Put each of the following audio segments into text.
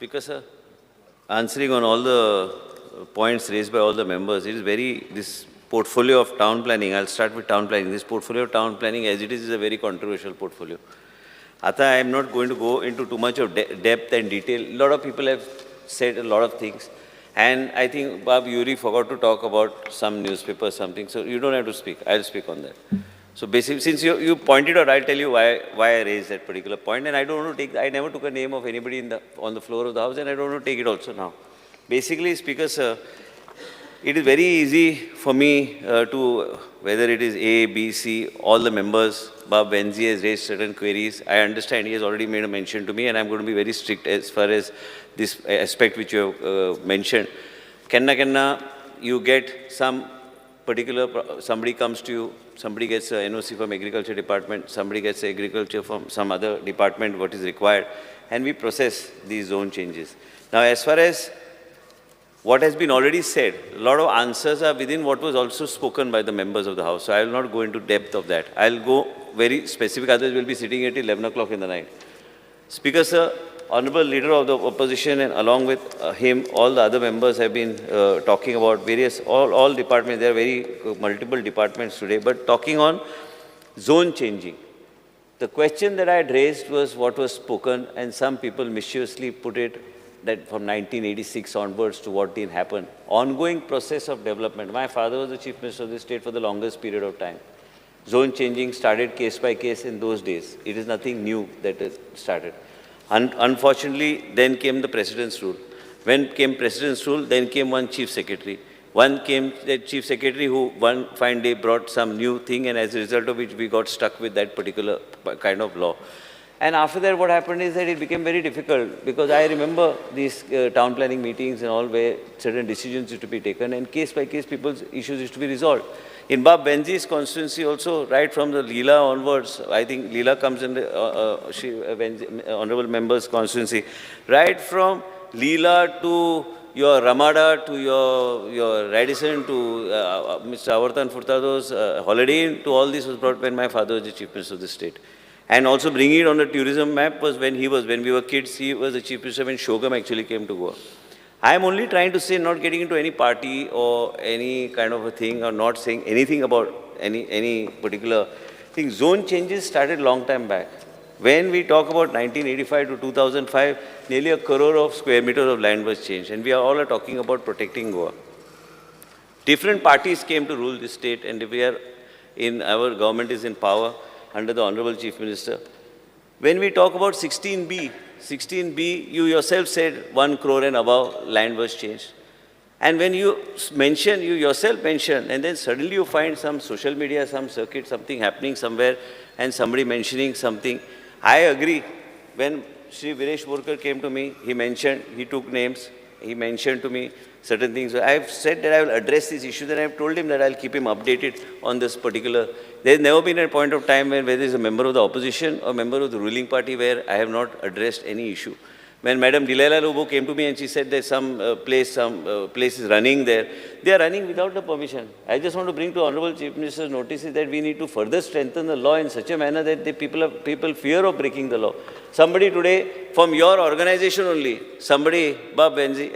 Speaker, sir, answering on all the points raised by all the members, it is very, this portfolio of town planning, I'll start with town planning. This portfolio of town planning as it is a very controversial portfolio. Ata, I am not going to go into too much of depth and detail. A lot of people have said a lot of things. And I think Bob Yuri forgot to talk about some newspaper, something. So you don't have to speak. I'll speak on that. So basically, since you pointed out, I'll tell you why I raised that particular point. And I don't want to take, I never took a name of anybody on the floor of the house, and I don't want to take it also now. Basically, Speaker, sir, it is very easy for me to, whether it is A, B, C, all the members, Bob Venzi has raised certain queries. I understand he has already made a mention to me, and I'm going to be very strict as far as this aspect which you have mentioned. Kenna kenna, you get some particular, somebody comes to you, somebody gets a NOC from agriculture department, somebody gets agriculture from some other department, what is required, and we process these zone changes. Now, as far as what has been already said, a lot of answers are within what was also spoken by the members of the house. So I will not go into depth of that. I'll go very specific, others will be sitting at 11 o'clock in the night. Speaker, sir, Honorable Leader of the Opposition and along with him, all the other members have been talking about various, all departments. There are very multiple departments today, but talking on zone changing. The question that I had raised was what was spoken, and some people mischievously put it that from 1986 onwards to what didn't happen. Ongoing process of development. My father was the chief minister of the state for the longest period of time. Zone changing started case by case in those days. It is nothing new that it started. Unfortunately, then came the president's rule. When came president's rule, then came one chief secretary. One came the chief secretary who one fine day brought some new thing, and as a result of which we got stuck with that particular kind of law. And after that, what happened is that it became very difficult, because I remember these town planning meetings and all where certain decisions used to be taken, and case by case people's issues used to be resolved. In Bob Venzi's constituency also, right from the Leela onwards, I think Leela comes in the Venzi, honorable member's constituency, right from Leela to your Ramada to your Radisson to Mr. Avertano Furtado's Holiday Inn, to all this was brought when my father was the chief minister of the state. And also bringing it on the tourism map was when we were kids, he was the chief minister when Shogam actually came to Goa. I am only trying to say, not getting into any party or any kind of a thing, or not saying anything about any particular thing. Zone changes started long time back. When we talk about 1985 to 2005, nearly a crore of square meters of land was changed, and we are all are talking about protecting Goa. Different parties came to rule this state, and we are in, our government is in power under the Honorable Chief Minister. When we talk about 16B, you yourself said 1 crore and above land was changed. And when you mention, you yourself mention, and then suddenly you find some social media, some circuit, something happening somewhere, and somebody mentioning something. I agree. When Shri Viresh Borkar came to me, he mentioned, he took names, he mentioned to me certain things. I have said that I will address this issue, and I have told him that I will keep him updated on this particular. There has never been a point of time when whether is a member of the opposition or member of the ruling party where I have not addressed any issue. When Madam Delilah Lobo came to me and she said there's some place is running there, they are running without the permission. I just want to bring to Honorable Chief Minister's notice is that we need to further strengthen the law in such a manner that the people fear of breaking the law. Somebody today from your organization only, somebody, Bob Venzi,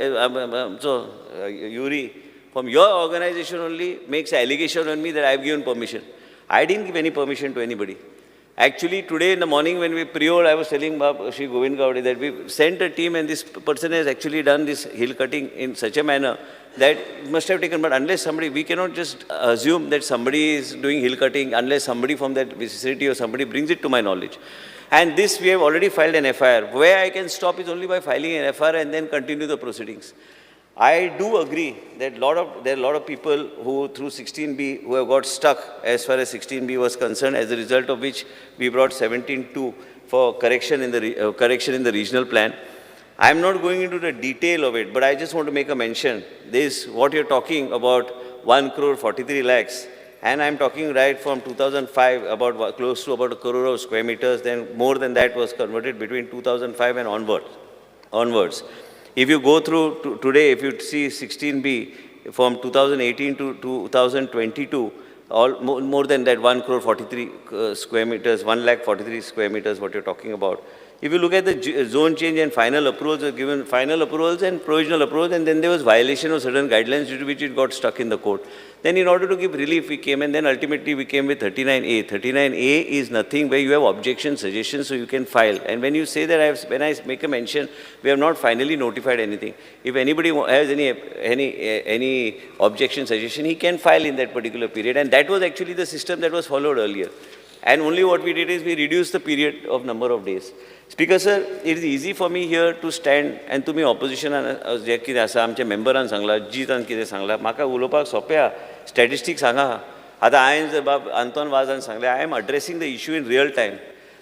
Yuri, from your organization only makes an allegation on me that I have given permission. I didn't give any permission to anybody. Actually, today in the morning when we pre-old, I was telling Bab Shri Govind Gawde that we sent a team and this person has actually done this hill cutting in such a manner that it must have taken, but unless somebody, we cannot just assume that somebody is doing hill cutting unless somebody from that vicinity or somebody brings it to my knowledge. And this we have already filed an FIR. Where I can stop is only by filing an FIR and then continue the proceedings. I do agree that there are a lot of people who through 16B who have got stuck as far as 16B was concerned, as a result of which we brought 17.2 for correction in the correction in the regional plan. I am not going into the detail of it, but I just want to make a mention. This, what you are talking about, 1 crore 43 lakhs, and I am talking right from 2005, about close to about a crore of square meters, then more than that was converted between 2005 and onwards. If you go through today, if you see 16B from 2018 to 2022, all more than that 1 crore 43 square meters, 1 lakh 43 square meters, what you're talking about. If you look at the zone change and final approvals were given, final approvals and provisional approvals, and then there was violation of certain guidelines due to which it got stuck in the court. Then in order to give relief, we came, and then ultimately we came with 39A. 39A is nothing where you have objection, suggestions, so you can file. And when you say that, when I make a mention, we have not finally notified anything. If anybody has any objection, suggestion, he can file in that particular period. And that was actually the system that was followed earlier. And only what we did is we reduced the period of number of days. Speaker sir, it is easy for me here to stand and तुमी ऑपोजिशनान जे कितें आसा आमच्या मेंबरान सांगला, जितान कितें सांगला, म्हाका उलोवपाक सोंपें आहा. स्टॅटिस्टिक्स सांगा. आतां हांवें जर बाब आंतोन वाजान सांगलें, I am addressing the issue in real time.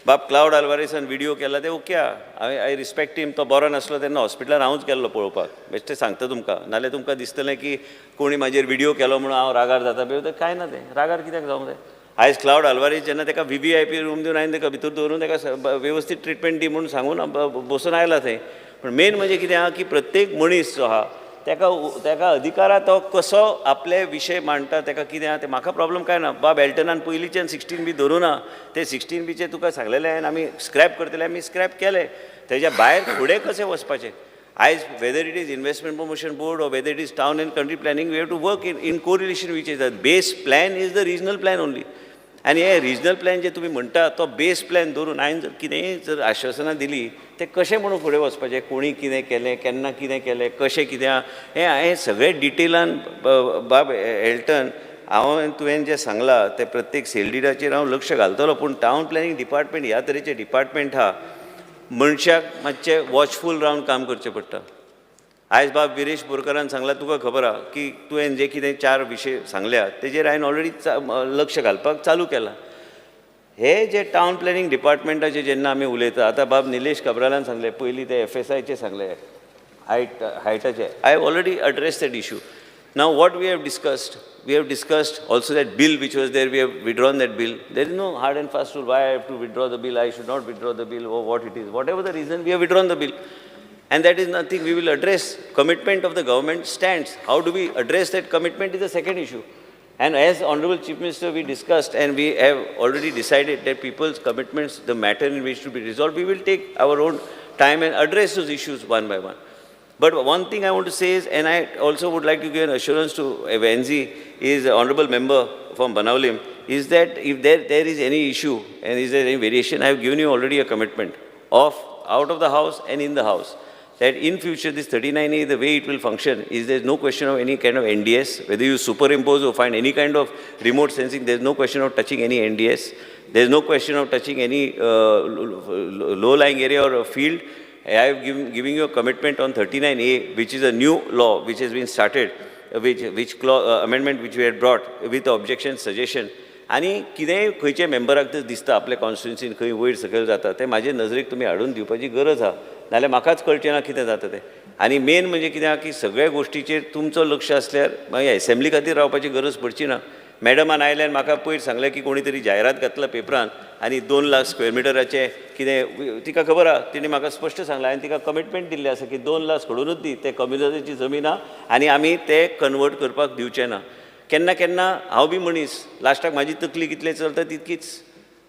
बाब क्लावड आल्वारीसान विडियो केला ते ओके आहा, हांवें I respect him. तो बरो नासलो तेन्ना हॉस्पिटलान हांवूच गेल्लो पळोवपाक, बेश्टें सांगता तुमकां, नाल्यार तुमकां दिसतलें की कोणी म्हाजेर विडियो केलो म्हणून हांव रागार जाता बी, कांय ना, तें रागार कित्याक जावंक जाय. आयज क्लावड आल्वारीस जेन्ना ताका VVIP room दिवन हांवें ताका भितर दवरून ताका वेवस्थीत ट्रिटमेंट दी म्हणून सांगून बसून आयला थंय. पूण मेन म्हणजे कितें आहा की प्रत्येक मनीस जो आहा ताका अधिकार आहा, तो कसो आपले विशय मांडटा, ताका कितें आहा तें म्हाका प्रॉब्लम कांय ना. बाब एल्टनान पयलींच्यान 16B धरूं ना, ते 16Bचे तुका सांगलेलें हांवें आमी स्क्रॅप करतले, आमी स्क्रॅप केले. तेज्या भायर फुडें कशें वचपाचें आयज, whether it is Investment Promotion Board or whether it is Town and Country Planning, we have to work in correlation which is the base plan is the regional plan only. आनी हे regional plan जे तुमी म्हणटा तो बेस plan धरून हांवें जर कितेंय जर आश्वासनां दिली तें कशें म्हणून फुडें वचपाचें, कोणी कितें केलें, केन्ना कितें केलें, कशें कितें आहा, हें हांवें सगळें डिटेलान. बाब एल्टन, हांव तुवें जें सांगलां तें प्रत्येक सेल डिडाचेर हांव लक्ष घालतलो. पूण टावन प्लॅनिंग डिपार्टमेंट ह्या तरेचें डिपार्टमेंट आहा, मनशाक मातशें वॉचफूल रावन काम करचें पडटा. आयज बाब विरेश बोरकारान सांगलां, तुका खबर आहा की तुवें जे कितें चार विशय सांगल्या तेजेर हांवें ऑलरेडी लक्ष घालपाक चालू केलां. हे जे टावन प्लॅनिंग डिपार्टमेंटाचे जेन्ना आमी उलयता, आतां बाब निलेश काब्रालान सांगलें, पयलीं ते एफएसआयचे सांगले, हायटाचे, I have already address that issue. Now what we have discussed, we have discussed also that bill which was there, we have withdrawn that bill. There is no hard and fast rule why I have to withdraw the bill, I should not withdraw the bill, or what it is. Whatever the reason, we have withdrawn the bill. And that is nothing, we will address. Commitment of the government stands. How do we address that commitment is the second issue. And as Honorable Chief Minister, we discussed and we have already decided that people's commitments, the matter in which to be resolved, we will take our own time and address those issues one by one. But one thing I want to say is, and I also would like to give an assurance to Venzi, is honorable member from Benaulim, is that if there is any issue and is there any variation, I have given you already a commitment of out of the house and in the house, that in future this 39A, the way it will function is there is no question of any kind of NDS, whether you superimpose or find any kind of remote sensing, there is no question of touching any NDS, there is no question of touching any low-lying area or a field. I am giving you a commitment on 39A, which is a new law which has been started, which amendment which we had brought with objection, suggestion. आनी कितेंय खंयच्या मेंबराक तर दिसता आपल्या कॉन्स्टिट्युन्सीन खंय वयर सकयल जाता तें म्हाजे नजरेक तुमी हाडून दिवपाची गरज आहा, नाल्यार म्हाकाच कळचें ना कितें जाता तें. आनी मेन म्हणजे कितें आहा की सगळ्या गोश्टीचेर तुमचो लक्ष आसल्यार मागीर एसेंब्ली खातीर रावपाची गरज पडची ना. मॅडमान आयल्यान म्हाका पयर सांगलें की कोणी तरी जायरात घातला पेपरान आनी 2 लाख स्क्वेअर मिटराचें कितें, तिका खबर आहा, तिणें म्हाका स्पश्ट सांगलां आनी तिका कमिटमेंट दिल्ली आसा की 2 लाख सोडूनच दी, ते कम्युनिजाची जमीन आहा आनी आमी ते कन्वर्ट करपाक दिवचे ना. केन्ना केन्ना हांव बी मनीस, लास्टाक म्हाजी तकली कितले चलता तितकीच,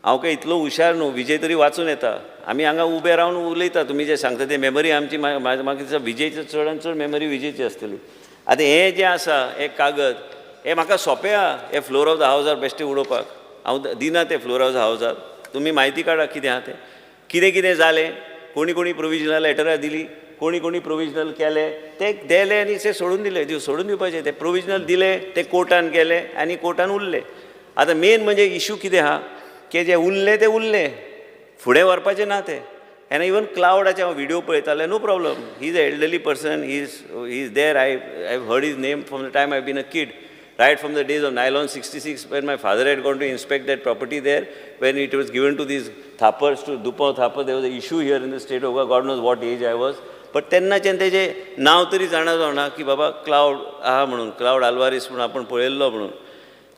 हांव काय इतलो हुशार न्हू, विजय तरी वाचून येता. आमी हांगा उबे रावन उलयता, तुमी जें सांगता ते मेमरी आमची म्हाका दिसता विजयची चडान चड मेमरी विजयची आसतली. आतां हें जें आसा हें कागद हें म्हाका सोंपें आहा, हें फ्लोर ऑफ the हावजार बेश्टें उडोवपाक हांव दिना तें फ्लोर ऑफ the हावजार. तुमी म्हायती काडा कितें आहा तें, कितें कितें जालें, कोणी कोणी प्रोविजनल लेटरां दिली, कोणी कोणी प्रोविजनल केलें, ते दिलें आनी ते सोडून दिले, सोडून दिवपाचें ते प्रोविजनल दिले, ते कोर्टान गेले आनी कोर्टान उरले. आतां मेन म्हणजे इशू कितें आहा की जे उरले ते उरले, फुडें व्हरपाचें ना तें. आनी इवन क्लावडाचे हांव विडियो पळयताले, no problem, he is a elderly person, he is there, I have heard his name from the time I been a kid. Right from the days of nylon 66, when my father had gone to inspect that property there, when it was given to these Thapars, to Dupont Thapar, there was an issue here in the state of Goa, God knows what age I was. But तेन्नाच्यान तेजें नांव तरी जाणा जावना की बाबा cloud आहा म्हणून, क्लावड आल्वारीस म्हणून आपूण पळयल्लो म्हणून.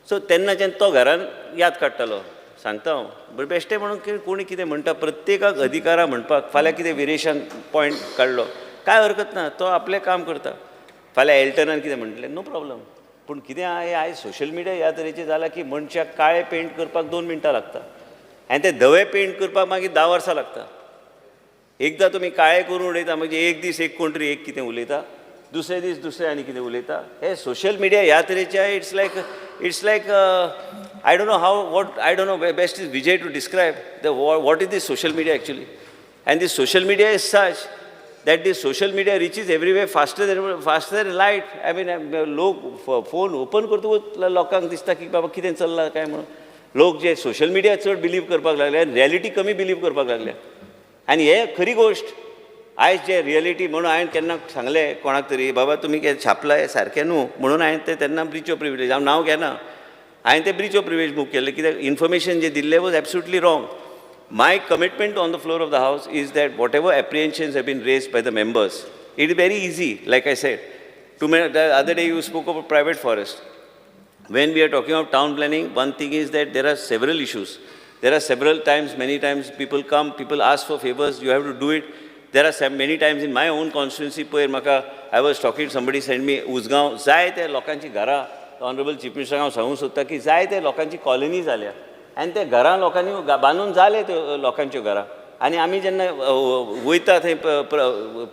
सो तेन्नाच्यान तो घरान याद काडटालो, सांगता हांव. बट बेश्टें म्हणून कोणी कितें म्हणटा, प्रत्येकाक अधिकारा म्हणपाक. फाल्यां कितें विरेशान पॉयंट काडलो, कांय हरकत ना, तो आपलें काम करता. फाल्यां एल्टनान कितें म्हणटलें, नो प्रॉब्लम. पूण कितें आहा हें आयज सोशल मिडिया ह्या तरेचें जालां की मनशाक काळें पेंट करपाक 2 मिनटां लागता आनी तें धवें पेंट करपाक मागीर 10 वर्सां लागता. एकदां तुमी काळे करून उडयता, म्हणजे एक दीस एक कोण तरी एक कितें उलयता, दुसरे दीस दुसरे आनी कितें उलयता. हे सोशल मिडिया ह्या तरेचे, it's like I don't know how, what, I don't know, best is Vijay to describe the what is this social media actually. And this social media is such that the social media reaches everywhere faster than light. I mean, लोक phone open करतकूच लोकांक दिसता की बाबा कितें चल्लां काय म्हणून. लोक जे सोशल मिडिया चड बिलीव करपाक लागले आनी रियलिटी कमी बिलीव करपाक लागले. आनी हे खरी गोश्ट आयज जे रियलिटी म्हणून हांवें केन्ना सांगलें कोणाक तरी, बाबा तुमी कितें छापलां हें सारकें न्हू म्हणून. हांवें तें तेन्ना ब्रीच ऑफ प्रिविलेज, हांव नांव घेना, हांवें तें ब्रीच ऑफ प्रिविलेज मूव केल्लें कित्याक इन्फॉर्मेशन जें दिल्लें was absolutely wrong. My commitment on the floor of the house is that whatever apprehensions have been raised by the members, it is very easy, like I said. The other day you spoke about private forest. When we are talking of town planning, one thing is that there are several issues. There are several times, many times people come, people ask for favors, you have to do it. There are some, many times in my own constituency, पयर म्हाका, I was talking, somebody sent me Ujgaon, जाय ते लोकांची घरां, honourable chief minister, हांव सांगूंक सोदता की जाय ते लोकांची कॉलनी जाल्या आनी ते घरां लोकांनी बांदून जाले त्यो लोकांच्यो घरां. आनी आमी जेन्ना वयता थंय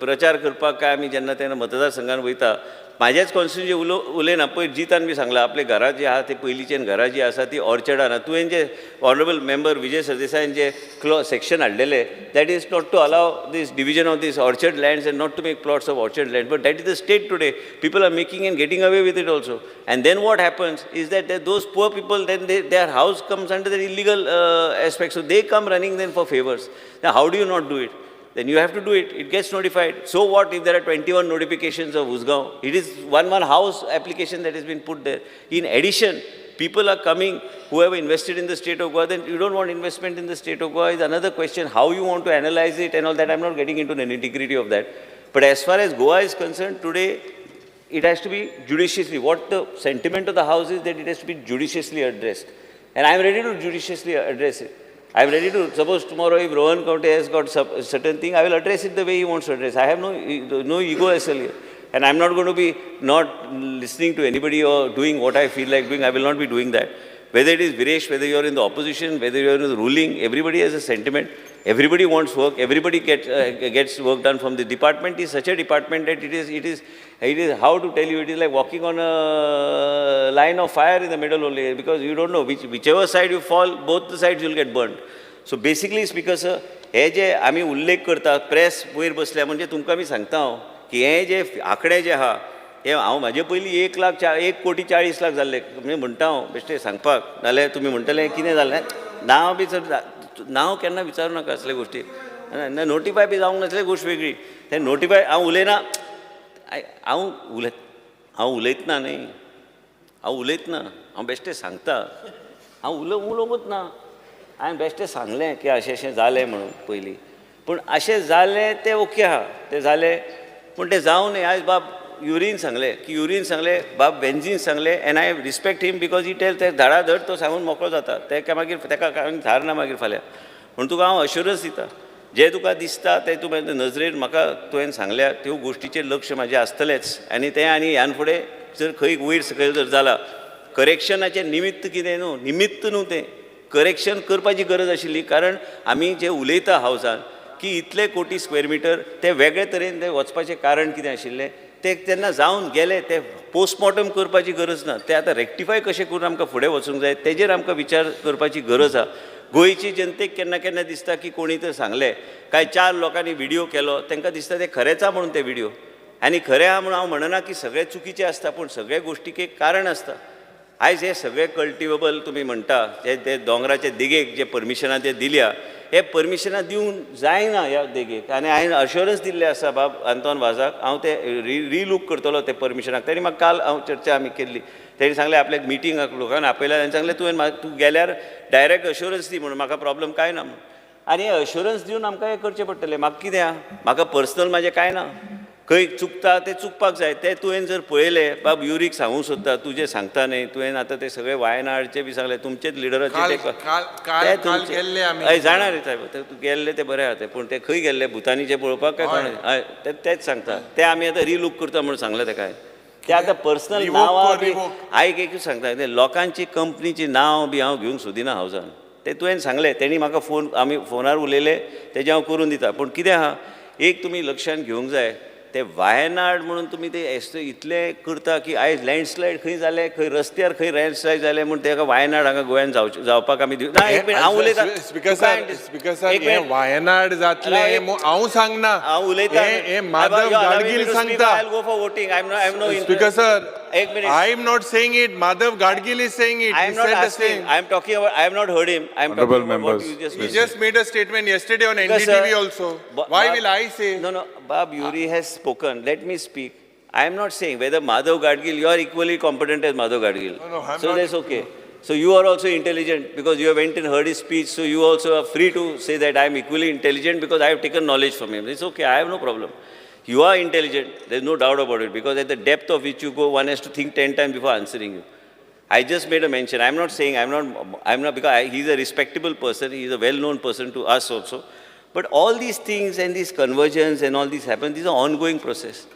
प्रचार करपाक काय आमी जेन्ना तेन्ना मतदारसंघान वयता, म्हाज्याच कॉन्स्टिट्युन्सी उलयना. पयर जितान बी सांगलां, आपले घरां जी आहा ती पयलींच्यान घरां जी आसा ती ऑर्चर्डान आहा. तुवें जे ऑनरेबल मेंबर विजय सरदेसायान जे क्लो सेक्शन हाडलेले, that is not to allow this division of this orchard lands and not to make plots of orchard land, but that is the state today. People are making and getting away with it also. And then what happens is that those poor people, then their house comes under the illegal aspect, so they come running then for favors. Now how do you not do it? Then you have to do it. It gets notified. So what if there are 21 notifications of Usgaon? It is one house application that has been put there. In addition, people are coming who have invested in the state of Goa. Then you don't want investment in the state of Goa is another question. How you want to analyze it and all that, I'm not getting into the nitty-gritty of that. But as far as Goa is concerned, today, it has to be judiciously, what the sentiment of the house is that it has to be judiciously addressed. And I am ready to judiciously address it. I am ready to, suppose tomorrow if Rohan Khaunte has got some certain thing, I will address it the way he wants to address. I have no ego as well here. And I am not going to be not listening to anybody or doing what I feel like doing. I will not be doing that. Whether it is Viresh, whether you are in the opposition, whether you are in the ruling, everybody has a sentiment. Everybody wants work. Everybody gets work done from the department. Is such a department that it is, how to tell you, it is like walking on a line of fire in the middle only, because you don't know whichever side you fall, both the sides will get burnt. So basically, Speaker sir, हे जे आमी उल्लेख करता, press वयर बसल्या, म्हणजे तुमकां आमी सांगता हांव की हे जे आंकडे जे आहा हे हांव म्हाजे पयलीं एक लाख चा 1 कोटी 40 लाख जाल्ले म्हणजे म्हणटा हांव बेश्टे सांगपाक, नाल्यार तुमी म्हणटले कितें जालें. नांव बी चड नांव केन्ना विचारूं नाका असले गोश्टी. नोटिफाय बी जावंक नासले गोश्ट वेगळी. ते नोटिफाय हांव उलयना. हांव उलयतना न्ही, हांव उलयतना, हांव बेश्टें सांगता. हांव उलोवंकूच ना. हांवें बेश्टें सांगलें की अशें अशें जालें म्हणून पयलीं. पूण अशें जालें तें ओके आहा, तें जालें, पूण तें जावं न्हय. आयज बाब युरीन सांगलें की युरीन सांगलें, बाब बेंजीन सांगलें, and I respect him because he tell ते धाडाधड तो सांगून मोकळो जाता. ते काय मागीर ताका काय थार ना मागीर फाल्यां. पूण तुका हांव अश्युरन्स दिता, जें तुका दिसता तें तूं म्हाज्या नजरेन म्हाका तुवें सांगल्या त्यो गोश्टीचेर लक्ष म्हाजें आसतलेंच. आनी तें आनी ह्यान फुडें जर खंय वयर सकयल जर जाला, करेक्शनाचें निमित्त कितें न्हू, निमित्त न्हू, तें करेक्शन करपाची गरज आशिल्ली. कारण आमी जे उलयता हावसान की इतले कोटी स्क्वेअर मिटर ते वेगळे तरेन ते वचपाचें कारण कितें आशिल्लें, ते तेन्ना जावन गेले, ते पोस्टमॉर्टम करपाची गरज ना. ते आतां रेक्टिफाय कशें करून आमकां फुडें वचूंक जाय, तेजेर आमकां विचार करपाची गरज आहा. गोंयची जनतेक केन्ना केन्ना दिसता की कोणी तर सांगलें काय चार लोकांनी व्हिडियो केलो, तांकां दिसता ते खरेंच आहा म्हणून ते व्हिडियो. आनी खरें आहा म्हणून हांव म्हणना की सगळें चुकीचें आसता, पूण सगळे गोश्टीक एक कारण आसता. आयज हे सगळे कल्टिवेबल तुमी म्हणटा ते ते दोंगराचे देगेक जे परमिशनां ते दिल्या, हे परमिशनां दिवंक जायना ह्या देगेक. आनी हांवें अश्योरन्स दिल्लें आसा बाब आंतोन वाजाक, हांव ते रिलूक करतलो ते परमिशनाक. तेणी म्हाका काल हांव चर्चा आमी केल्ली, तेणी सांगलें आपल्याक मिटींगाक लोकांक आपयला. तेणी सांगलें तुवें तूं गेल्यार डायरेक्ट अश्योरन्स दी म्हणून, म्हाका प्रॉब्लम कांय ना म्हणून. आनी अश्योरन्स दिवन आमकां हें करचें पडटलें. म्हाका कितें आहा, म्हाका पर्सनल म्हाजें कांय ना. खंय चुकता तें चुकपाक जाय. तें तुवें जर पळयलें, बाब युरीक सांगूंक सोदता, तुजें सांगता न्ही, तुवें आतां तें सगळें वायनाडचें बी सांगलें, तुमचेच लिडराचे काल काल ते काल तुमचे गेल्ले आमी. हय, जाणा रे सायब, ते तूं गेल्ले ते बरें आहा तें, पूण ते खंय गेल्ले भुतानीचे पळोवपाक काय कोण? हय, ते तेच सांगता. ते आमी आतां रिलूक करता म्हणून सांगलें तेका. ते आतां पर्सनल Revoke नांवां कर, बी revoke. आयक, एकूच सांगता, ते लोकांची कंपनीची नांव बी हांव घेवंक सोदिना हावजान. ते तुवें सांगलें, तेणी म्हाका फोन, आमी फोनार उलयले, तेजें हांव करून दिता. पूण कितें आहा, एक तुमी लक्षांत घेवंक जाय, ते वायनाड म्हणून तुमी ते इतले करता की आयज लँडस्लायड खंय जालें, खंय रस्त्यार खंय लँडस्लायड जालें म्हूण तेका वायनाड हांगा गोंयान जावचें जावपाक आमी दिव ना. एक मिनट, हांव उलयतां. स्पीकर सर, स्पीकर सर, हें वायनाड जातलें हांव सांगना, हांव उलयतां. हें माधव गाडगील सांगता. I go for voting, I am no. Speaker sir, एक minute. I am not saying it, Madhav Gadgil is saying it. I am not asking, I am talking about, I have not heard him. I am Honorable talking about what members, you just He just made a statement yesterday on Because, NDTV sir, also. Why will I say? No, no, Bab Yuri has spoken. Let me speak. I am not saying whether Madhav Gadgil, you are equally competent as Madhav Gadgil. No, no, I'm so not. That's okay. So you are also intelligent because you have went and heard his speech. So you also are free to say that I am equally intelligent because I have taken knowledge from him. It's okay. I have no problem. You are intelligent. There's no doubt about it because at the depth of which you go, one has to think 10 times before answering you. I just made a mention. I'm not saying, I'm not, because he's a respectable person. He's a well-known person to us also. But all these things and these conversions and all these happen, these are ongoing process.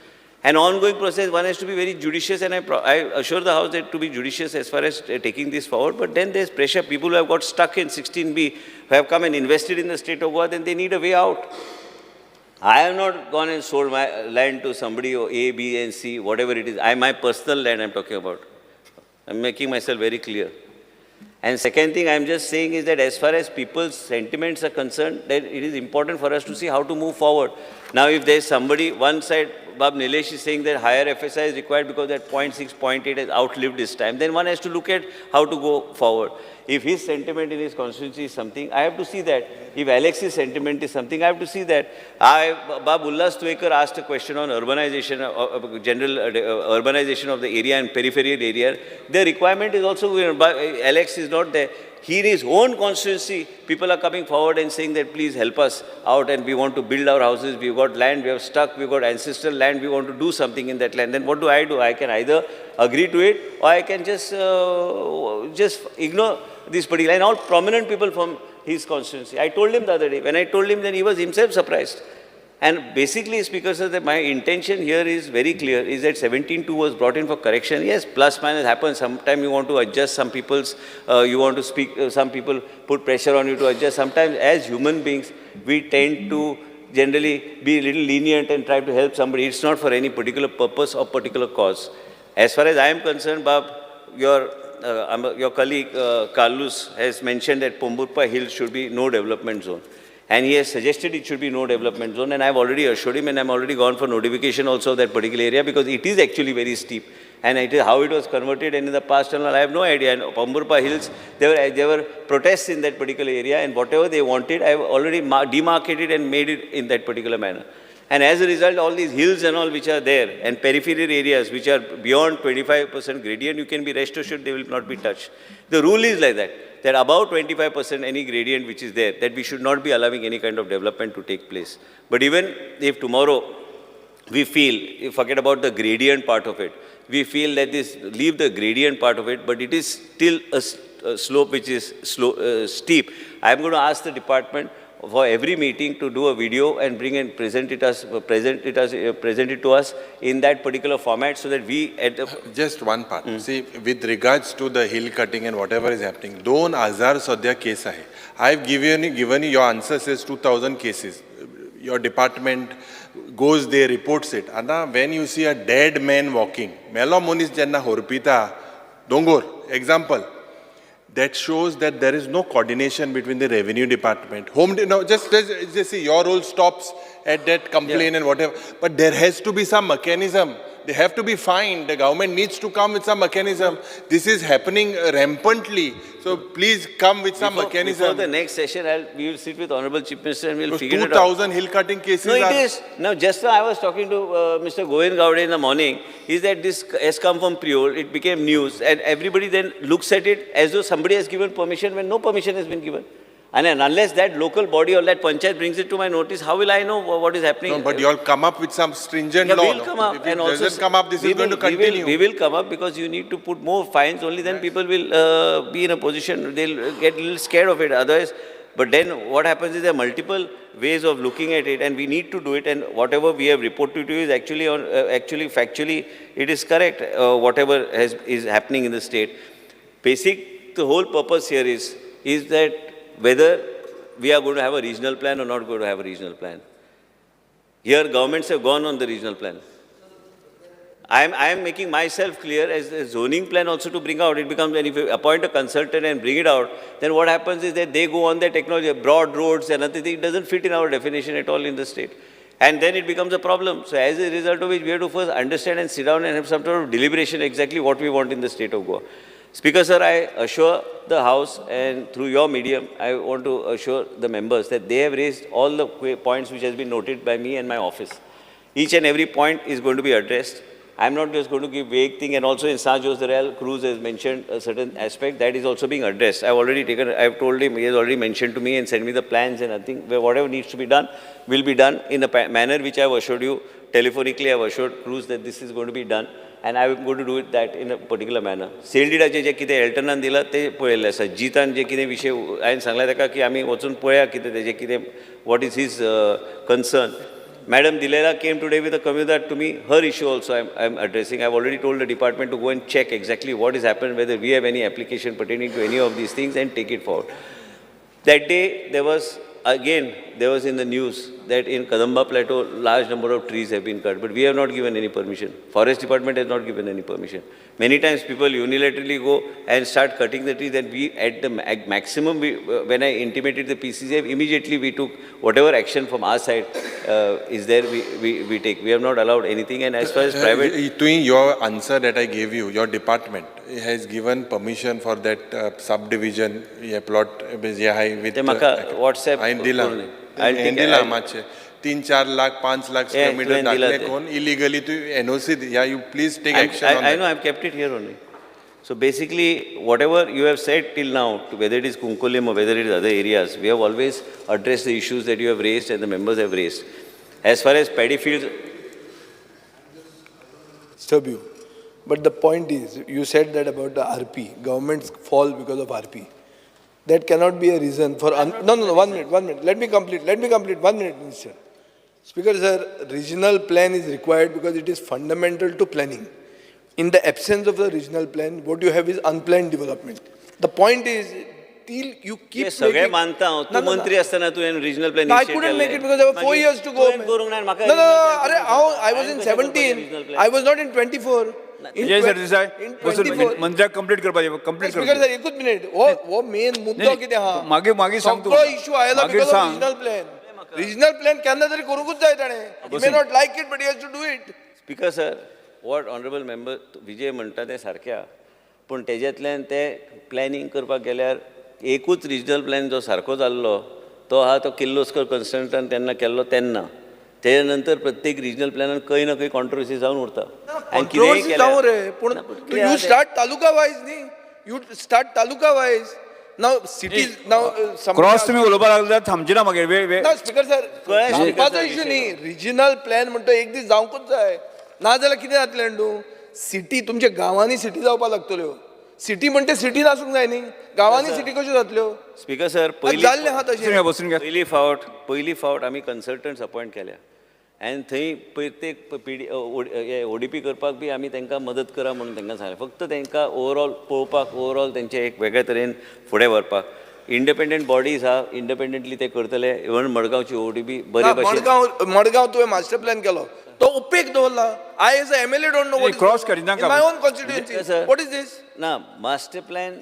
An ongoing process, one has to be very judicious, and I assure the House that to be judicious as far as taking this forward. But then there's pressure. People who have got stuck in 16B, who have come and invested in the state of Goa, then they need a way out. I have not gone and sold my land to somebody or A, B, and C, whatever it is. My personal land I'm talking about. I'm making myself very clear. And second thing I'm just saying is that as far as people's sentiments are concerned, that it is important for us to see how to move forward. Now, if there's somebody, one side, Bab Nilesh is saying that higher FSI is required because that 0.6, 0.8 has outlived his time, then one has to look at how to go forward. If his sentiment in his constituency is something, I have to see that. If Alex's sentiment is something, I have to see that. Bab Ullas Tuekar asked a question on urbanization, general urbanization of the area and peripheral area. The requirement is also, Alex is not there. He in his own constituency, people are coming forward and saying that please help us out and we want to build our houses, we've got land, we have stuck, we've got ancestral land, we want to do something in that land. Then what do? I can either agree to it or I can just ignore this particular. And all prominent people from his constituency. I told him the other day, when I told him, then he was himself surprised. And basically, Speaker sir, that my intention here is very clear, is that 17.2 was brought in for correction. Yes, plus minus happens. Sometimes you want to adjust some people's, you want to speak, some people put pressure on you to adjust. Sometimes as human beings, we tend to generally be a little lenient and try to help somebody. It's not for any particular purpose or particular cause. As far as I am concerned, Bab, your colleague Carlos has mentioned that Pomburpa Hill should be no development zone. And he has suggested it should be no development zone, and I've already assured him, and I'm already gone for notification also of that particular area because it is actually very steep. And it is how it was converted, and in the past, and all, I have no idea. And Pomburpa Hills, there were protests in that particular area, and whatever they wanted, I've already demarcated and made it in that particular manner. And as a result, all these hills and all which are there, and peripheral areas which are beyond 25% gradient, you can be rest assured they will not be touched. The rule is like that, that above 25% any gradient which is there, that we should not be allowing any kind of development to take place. But even if tomorrow we feel, you forget about the gradient part of it, we feel that this, leave the gradient part of it, but it is still a slope which is steep. I am going to ask the department for every meeting to do a video and bring and present it to us in that particular format so that we at the Just one part. See, with regards to the hill cutting and whatever is happening, 2000 सध्या case आहे. I have given you your answer says 2000 cases. Your department goes there, reports it. आता when you see a dead man walking, मेलो मनीस जेन्ना होरपिता, दोंगोर, example, that shows that there is no coordination between the revenue department, home, no, just see, your role stops at that complaint and whatever, but there has to be some mechanism. They have to be fined. The government needs to come with some mechanism. This is happening rampantly. So please come with some mechanism. Before the next session, we will sit with Honorable Chief Minister and we will figure it out. 2,000 hill cutting cases. No, it is. Now, just now I was talking to Mr. Govind Gaude in the morning. Is that this has come from Priol. It became news. And everybody then looks at it as though somebody has given permission when no permission has been given. And then unless that local body or that panchayat brings it to my notice, how will I know what is happening? No, but you all come up with some stringent law. We'll come up. If it and also doesn't come up, this is going to continue. We will come up because you need to put more fines. Only then people will be in a position, they'll get a little scared of it. Otherwise, but then what happens is there are multiple ways of looking at it, and we need to do it. And whatever we have reported to you is actually, on, actually factually, it is correct, whatever is happening in the state. Basic, the whole purpose here is that whether we are going to have a regional plan or not going to have a regional plan. Here governments have gone on the regional plan. I am making myself clear as a zoning plan also to bring out, it becomes, and if you appoint a consultant and bring it out, then what happens is that they go on their technology, broad roads and other thing, it doesn't fit in our definition at all in the state. And then it becomes a problem. So as a result of which, we have to first understand and sit down and have some sort of deliberation exactly what we want in the state of Goa. Speaker sir, I assure the House and through your medium, I want to assure the members that they have raised all the points which has been noted by me and my office. Each and every point is going to be addressed. I'm not just going to give vague thing, and also in San Jose Real, Cruz has mentioned a certain aspect that is also being addressed. I've already taken, I've told him, he has already mentioned to me and sent me the plans, and I think whatever needs to be done will be done in a manner which I've assured you, telephonically I've assured Cruz that this is going to be done, and I'm going to do it that in a particular manner. सेलडिडाचे जे कितें एल्टनान दिलां ते पळयल्लें आसा. जितान जे कितें विशय हांवें सांगलें ताका की आमी वचून पळया कितें तेजें कितें, what is his concern. Madam Dilela came today with a communication to me. Her issue also I'm addressing. I've already told the department to go and check exactly what has happened, whether we have any application pertaining to any of these things, and take it forward. That day, there was, again, there was in the news that in Kadamba Plateau, large number of trees have been cut, but we have not given any permission. Forest department has not given any permission. Many times people unilaterally go and start cutting the trees, and we at the maximum, when I intimated the PCCF, immediately we took whatever action from our side is there, we take. We have not allowed anything, and as far as private... Doing your answer that I gave you, your department has given permission for that subdivision, हे plot, हे आहे with... ते म्हाका WhatsApp हांवें दिलां. करून I'll हें take- दिलां I'll- मातशें. 3-4 लाख 5 लाख स्क्वेअर मिटर तुवें दिलां दाखले ते. कोण इलिगली तूं एनओसी या you please take action on I know, I've kept it here only. So basically, whatever you have said till now, whether it is Cuncolim or whether it is other areas, we have always addressed the issues that you have raised and the members have raised. As far as paddy fields, Disturb you. But the point is, you said that about the RP, governments fall because of RP. That cannot be a reason for, no, no, no, 1 minute, 1 minute. Let me complete, let me complete, 1 minute, Minister. Speaker, sir, regional plan is required because it is fundamental to planning. In the absence of the regional plan, what you have is unplanned development. The point is, till you keep हे सगळे making- मानता हांव. No, तूं no, no. मंत्री आसतना तुवें regional plan No, I couldn't make it because there were 4 years to go. Man. करूंक ना म्हाका No, no, no, regional plan अरे, करूंक I was in हांवें कशें करपाचें 17, regional plan? I was not in 24. In Vijay Sardesai in बसून 24. मंत्र्याक कंप्लीट करपाचें कंप्लीट स्पीकर करपाचें सर, एकूच मिनिट. हो हो मेन मुद्दो नाही, कितें आहा? मागीर मागीर सांग तूं सगळो इश्यू आयला मागीर because of सांग. Regional plan. Regional plan केन्ना तरी करूंकूच जाय ताणें. He may not like it but he has to do it. Speaker sir, what honourable member Vijay म्हणटा तें सारकें आहा, पूण तेज्यांतल्यान ते प्लॅनिंग करपाक गेल्यार एकूच रिजनल प्लॅन जो सारको जाल्लो तो आहा तो किर्लोस्कर कन्सल्टंट तेन्ना केल्लो तेन्ना. तेज्या नंतर प्रत्येक रिजनल प्लॅनान खंय ना खंय कॉन्ट्रोवर्सी जावन उरता. आनी कितेंय कॉन्ट्रोवर्सी जावं रे, पूण ना, पूण कितें you आहा तें? स्टार्ट तालुका वायज न्ही, you start taluka wise. Now cities now cross तुमी उलोवपाक लागले जाल्यार थांबचे ना मागीर वेळ वेळ ना स्पीकर सर, कळ्ळें स्पीकर थांबपाचो सर, इश्यू विशय. न्ही. रिजनल प्लॅन म्हणटा एक दीस जावंकूच जाय, नाजाल्यार कितें जातलें तूं? सिटी तुमच्या गांवांनी सिटी जावपाक लागतल्यो. सिटी म्हणटे सिटीन आसूंक जाय न्ही, गांवांनी सिटी कश्यो जातल्यो? स्पीकर सर, पयली जाल्लें आहा बसून तशें. घ्या बसून घ्या. पयली फावट आमी कन्सल्टंट्स अपॉयंट केल्या आनी थंय प्रत्येक पी डी ओडीपी करपाक बी आमी तांकां मदत करा म्हणून तांकां सांगलें. फक्त तांकां ओवरऑल पळोवपाक, ओवरऑल तेंचें एक वेगळे तरेन फुडें व्हरपाक इंडिपेंडंट बॉडीज आहा, इंडिपेंडंटली ते करतले. इवन मडगांवची ओडीपी बरे भशेन मडगांव मडगांव तुवें मास्टर प्लॅन केलो तो उपेग दवरला. I as a MLA don't know नाही, cross करिनाका. My own constituency. Sir. What is this? ना, master plan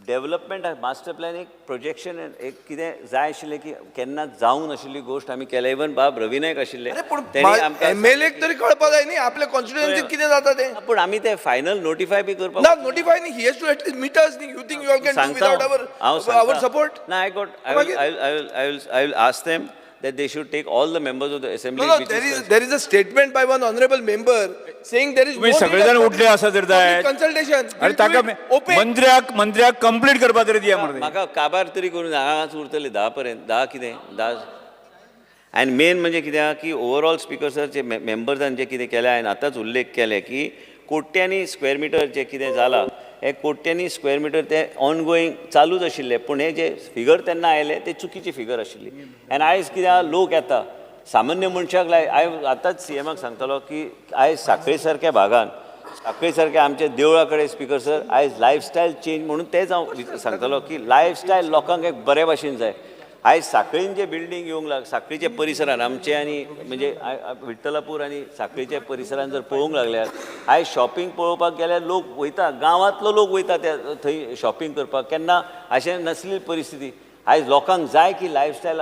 development, master plan एक प्रोजेक्शन, एक कितें जाय आशिल्लें की केन्ना जावंक नाशिल्ली गोश्ट आमी केल्या. इवन बाब रवी नायक आशिल्ले अरे पूण तेणी आमकां एमएलए तरी कळपा जाय न्ही आपल्या कॉन्स्टिट्युएन्सीत कितें जाता तें. पूण आमी ते फायनल नोटिफाय बी करपाक ना नोटिफाय न्ही, he has to at least meet us न्ही. You think you all can do सांगता विदाउट हांव. हांव our सांगता. Our support? ना, I got I मागीर? I will ask them that they should take all the members of the assembly. No, no, there is a statement by one honorable member saying there is तुम्ही no सगळे need जण of उठले आसा तर जायत. Consultation. अरे ताका मंत्र्याक मंत्र्याक कंप्लीट करपा तरी दिया मरे. म्हाका काबार तरी करून हांगाच उरतले 10 पर्यंत, 10 कितें 10. आनी मेन म्हणजे कितें आहा की ओवरऑल स्पीकर सर, जे मेंबर्सान जे कितें केलें, हांवें आतांच उल्लेख केले की कोट्यांनी स्क्वेअर मिटर जे कितें जालां, हे कोट्यांनी स्क्वेअर मिटर ते ऑनगोईंग चालूच आशिल्ले, पूण हे जे फिगर तेन्ना आयले ते चुकीची फिगर आशिल्ली. आनी आयज कितें आहा, लोक येता सामान्य मनशाक लाय. हांव आतांच सीएमाक सांगतालो की आयज साखळे सारक्या भागान सांखळे सारके आमच्या देवळा कडेन स्पिकर सर आयज लायफस्टायल चेंज म्हणून तेंच हांव सांगतलो की लायफस्टायल लोकांक एक बरे भाशेन जाय. आयज सांखळीन जे बिल्डींग येवंक लाग सांखळीच्या परिसरान आमचे आनी म्हणजे विठ्ठलापूर आनी सांखळीच्या परिसरान जर पळोवंक लागल्यार आयज शॉपिंग पळोवपाक गेल्यार लोक वयता, गांवांतलो लोक वयता त्या थंय शॉपिंग करपाक. केन्ना अशें नासली परिस्थिती. आयज लोकांक जाय की लायफस्टायल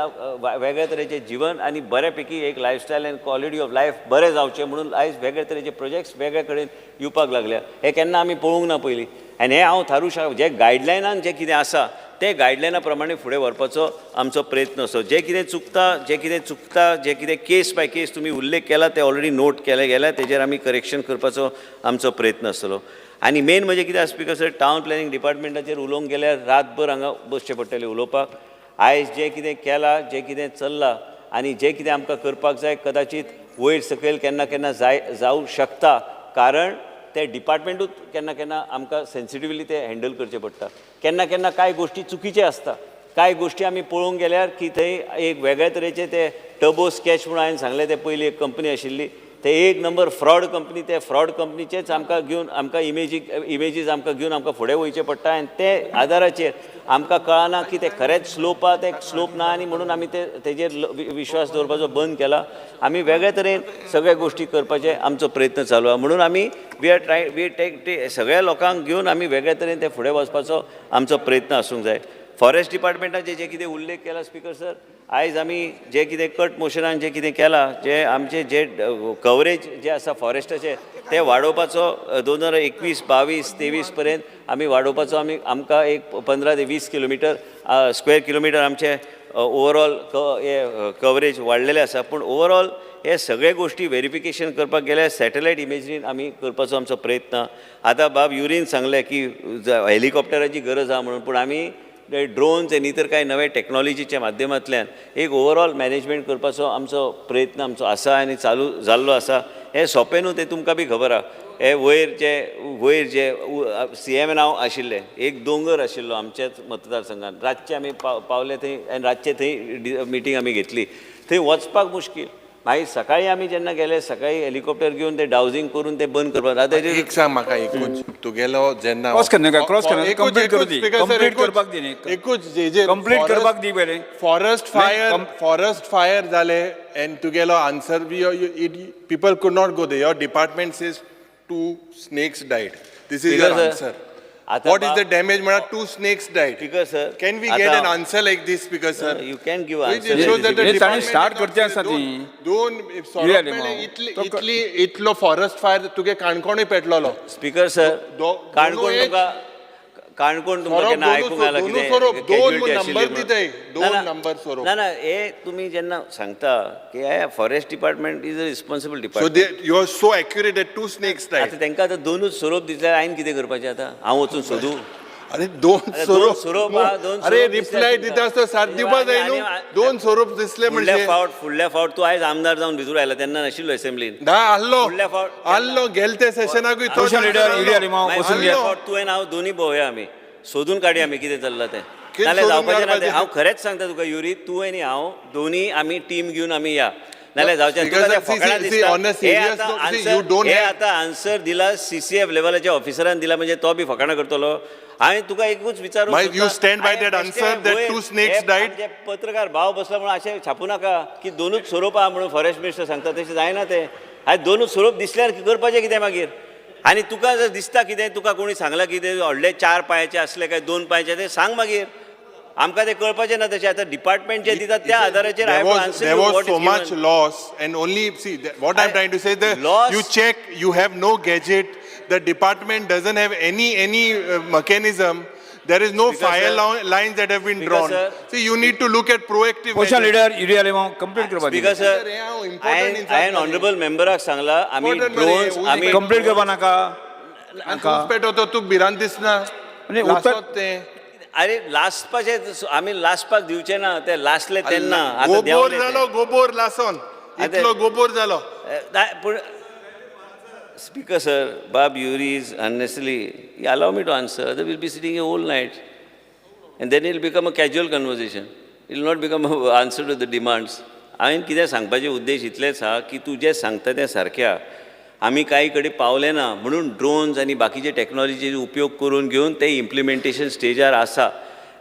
वेगळ्या तरेचें जिवन आनी बऱ्यापैकी एक lifestyle and quality of life बरें जावचें म्हणून आयज वेगळे तरेचे प्रोजेक्ट्स वेगळे कडेन येवपाक लागल्या. हें केन्ना आमी पळोवंक ना पयलीं. आनी हें हांव थारूं शकता जे गायडलायनान जें कितें आसा ते गायडलायना प्रमाणे फुडें व्हरपाचो आमचो प्रयत्न आसो. जें कितें चुकता, जें कितें चुकता, जें कितें केस बाय केस तुमी उल्लेख केला ते ऑलरेडी नोट केले गेल्या, तेजेर आमी करेक्शन करपाचो आमचो प्रयत्न आसतलो. आनी मेन म्हणजे कितें आसा स्पिकर सर, टावन प्लॅनिंग डिपार्टमेंटाचेर उलोवंक गेल्यार रातभर हांगा बसचें पडटलें उलोवपाक. आयज जें कितें केलां, जें कितें चल्लां आनी जें कितें आमकां करपाक जाय कदाचीत वयर सकयल केन्ना केन्ना जाय जावं शकता, कारण ते डिपार्टमेंटूच केन्ना केन्ना आमकां सेन्सिटिवली ते हँडल करचें पडटा. केन्ना केन्ना कांय गोश्टी चुकीचे आसता, कांय गोश्टी आमी पळोवंक गेल्यार की थंय एक वेगळे तरेचे ते टर्बो स्कॅच म्हणून हांवें सांगलें, ते पयली एक कंपनी आशिल्ली, ते एक नंबर फ्रॉड कंपनी, ते फ्रॉड कंपनीचेच आमकां घेवन आमकां इमेजीस आमकां घेवन आमकां फुडें वयचें पडटा. आनी ते आदाराचेर आमकां कळना की ते खरेंच स्लोप आहा, ते स्लोप ना, आनी म्हणून आमी ते तेजेर विश्वास दवरपाचो बंद केला. आमी वेगळे तरेन सगळे गोश्टी करपाचे आमचो प्रयत्न चालू आहा. म्हणून आमी we are try we take सगळ्या लोकांक घेवन आमी वेगळे तरेन ते फुडें वचपाचो आमचो प्रयत्न आसूंक जाय. फॉरेस्ट डिपार्टमेंटाचे जे कितें उल्लेख केला स्पिकर सर, आयज आमी जे कितें कट मोशनान जे कितें केलां, जे आमचे जे कवरेज जे आसा फॉरेस्टाचे ते वाडोवपाचो 2021, 22, 23 पर्यंत आमी वाडोवपाचो आमी आमकां एक 15 ते 20 किलोमिटर स्क्वेअर किलोमिटर आमचे ओवरऑल हे कवरेज वाडलेलें आसा. पूण ओवरऑल हे सगळे गोश्टी वेरिफिकेशन करपाक गेल्यार सॅटेलायट इमेजरीन आमी करपाचो आमचो प्रयत्न. आतां बाब युरीन सांगलें की हेलिकॉप्टराची गरज आहा म्हणून, पूण आमी ड्रोन्स आनी इतर कांय नवे टॅक्नॉलॉजीच्या माध्यमांतल्यान एक ओवरऑल मॅनेजमेंट करपाचो आमचो प्रयत्न आमचो आसा आनी चालू जाल्लो आसा. हें सोंपें न्हू, तें तुमकां बी खबर आहा. हे वयर जे सीएम हांव आशिल्ले, एक दोंगर आशिल्लो आमच्याच मतदारसंघात, रातचे आमी पावले थंय आनी रातचे थंय मिटींग आमी घेतली. थंय वचपाक मुश्कील. मागीर सकाळी आमी जेन्ना गेले सकाळी हेलिकॉप्टर घेवन ते डावजींग करून ते बंद करपाक. आतां एक सांग म्हाका एकूच तुगेलो जेन्ना क्रॉस करनाका, क्रॉस करनाका, कंप्लीट करूं दी, कंप्लीट करपाक दी न्ही. एकूच जेजेर कंप्लीट करपाक दी पयलें. फॉरेस्ट फायर, फॉरेस्ट फायर जाले एन्ड तुगेलो answer people could not go there. Your department says 2 snakes died. This is your answer. What is the damage म्हळ्यार 2 snakes died. Speaker sir, can we get an answer like this speaker sir? You can give answer. ताणें start करचें आसा ती दोन सोरोप इतली इतलो forest fire तुगे काणकोणूय पेटलोलो. स्पीकर सर, काणकोण तुका काणकोण तुमकां केन्ना आयकूंक आयलां कितें दोन नंबर दिताय, दोन नंबर सोरोप. ना ना, हे तुमी जेन्ना सांगता की हे forest department is a responsible department. So you are so accurate that 2 snakes died. आतां तांकां आतां दोनूच सोरोप दिसल्यार हांवें कितें करपाचें आतां? हांव वचून सोदूं? अरे दोन सोरोप, अरे रिप्लाय दिता आसतना साथ दिवपा जाय न्हू. दोन सोरोप दिसले म्हणजे फुडल्या फावट तूं आयज आमदार जावन भितर आयला तेन्ना नाशिल्लो असेंब्लीन. ना आहलो, आहलो गेले ते सेशनाकूय. तुवें हांव दोनूय भोंवया, आमी सोदून काडया आमी कितें चल्लां तें. नाल्यार जावपाचें ना तें. हांव खरेंच सांगता तुका युरी, तूं आनी हांव दोनूय आमी टीम घेवन आमी या, नाल्यार जावचें. हे आतां आन्सर दिला सीसीएफ लेवलाच्या ऑफिसरान दिला, म्हणजे तो बी फकाणां करतलो. हांवें तुका एकूच विचारूंक, पत्रकार भाव बसला म्हणून अशें छापूं नाका की दोनूच सोरोप आहा म्हणून फॉरेस्ट मिनिस्टर सांगता, तशें जायना तें. आनी दोनूच सोरोप दिसल्यार करपाचें कितें मागीर? आनी तुका जर दिसता कितें, तुका कोणी सांगलां कितें व्हडले 4 पांयाचे आसले काय 2 पांयाचे, तें सांग मागीर. आमकां तें कळपाचें ना तशें. आतां डिपार्टमेंट जे दितात त्या आदाराचेर I have answer There was so much loss and only see what I am trying to say, that you check, you have no gadget, the department doesn't have any mechanism. There is no fire lines that have been drawn. See, you need to look at proactive. Opposition leader Yuri Alemao complete करपा दी. Speaker sir, हांवें honourable मेंबराक सांगला आमी drones आमी complete करपा नाका. पेटो तूं भिरांत दिसना. अरे लासपाचे आमी लासपाक दिवचे ना, ते लासले तेन्ना. गोबोर जालो, गोबोर लासोन इतलो गोबोर जालो. पूण स्पीकर सर, बाब Yuri is unnecessarily, allow me to answer, other will be sitting a whole night and then it become a casual conversation, it will not become a answer to the demands. हांवें कितें सांगपाचें उद्देश इतलेंच आहा की तूं जें सांगता तें सारकें आहा. आमी कांय कडेन पावले ना म्हणून ड्रोन्स आनी बाकीचे टॅक्नॉलॉजीचे उपयोग करून घेवन ते इम्प्लिमेंटेशन स्टेजार आसा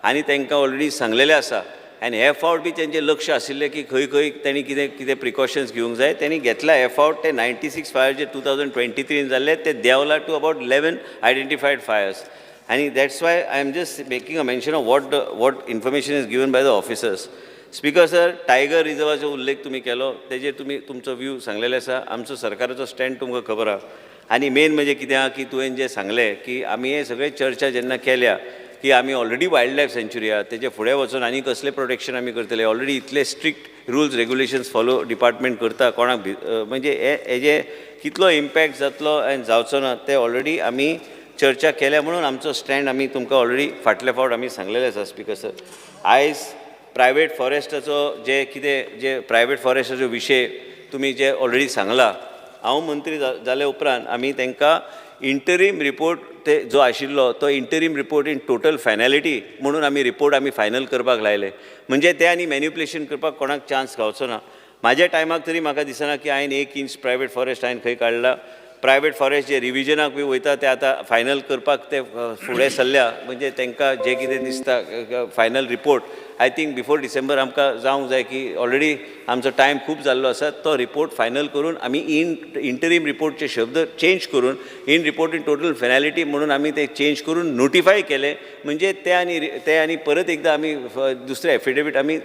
आनी तांकां ऑलरेडी सांगलेलें आसा. आनी हे फावट बी तेंचें लक्ष आशिल्लें की खंय खंय तांणी कितें कितें प्रिकॉशन्स घेवंक जाय, तेणी घेतला. हे फावट ते 96 फायर जे 2023 जाल्ले ते देंवला to about 11 identified fires. आनी that's why I am just making a mention of what information is given by the officers. Speaker sir, tiger रिजर्वाचो उल्लेख तुमी केलो, तेजेर तुमी तुमचो व्यू सांगलेलो आसा. आमचो सरकाराचो स्टँड तुमकां खबर आहा. आनी मेन म्हणजे कितें आहा की तुवें जें सांगलें की आमी हे सगळे चर्चा जेन्ना केल्या की आमी ऑलरेडी वायल्ड लायफ सँच्युरी आहा, तेजे फुडें वचून आनी कसलें प्रोटेक्शन आमी करतले. ऑलरेडी इतले strict rules regulations follow department करता, कोणाक म्हणजे हे हेजे कितलो इम्पॅक्ट जातलो आनी जावचो ना ते ऑलरेडी आमी चर्चा केल्या, म्हणून आमचो स्टँड आमी तुमकां ऑलरेडी फाटले फावट आमी सांगलेले आसा. स्पीकर सर, आयज प्रायवेट फॉरेस्टाचो जे कितें जे प्रायवेट फॉरेस्टाचो विशय तुमी जे ऑलरेडी सांगला, हांव मंत्री जाले उपरांत आमी तांकां इंटरीम रिपोर्ट ते जो आशिल्लो तो interim report in total finality म्हणून आमी रिपोर्ट आमी फायनल करपाक लायले. म्हणजे ते आनी मॅन्युपुलेशन करपाक कोणाक चान्स गावचो ना. म्हाज्या टायमाक तरी म्हाका दिसना की हांवें एक इंच प्रायवेट फॉरेस्ट हांवें खंय काडला. प्रायवेट फॉरेस्ट जे रिविजनाक बी वयता ते आतां फायनल करपाक ते फुडें सरल्या, म्हणजे तांकां जें कितें दिसता final report I think before December आमकां जावंक जाय की ऑलरेडी आमचो टायम खूब जाल्लो आसा. तो रिपोर्ट फायनल करून आमी इंटरीम रिपोर्टचे शब्द चेंज करून in report in total finality म्हणून आमी ते चेंज करून नोटिफाय केले. म्हणजे ते आनी परत एकदां आमी दुसरे एफिडेवीट आमी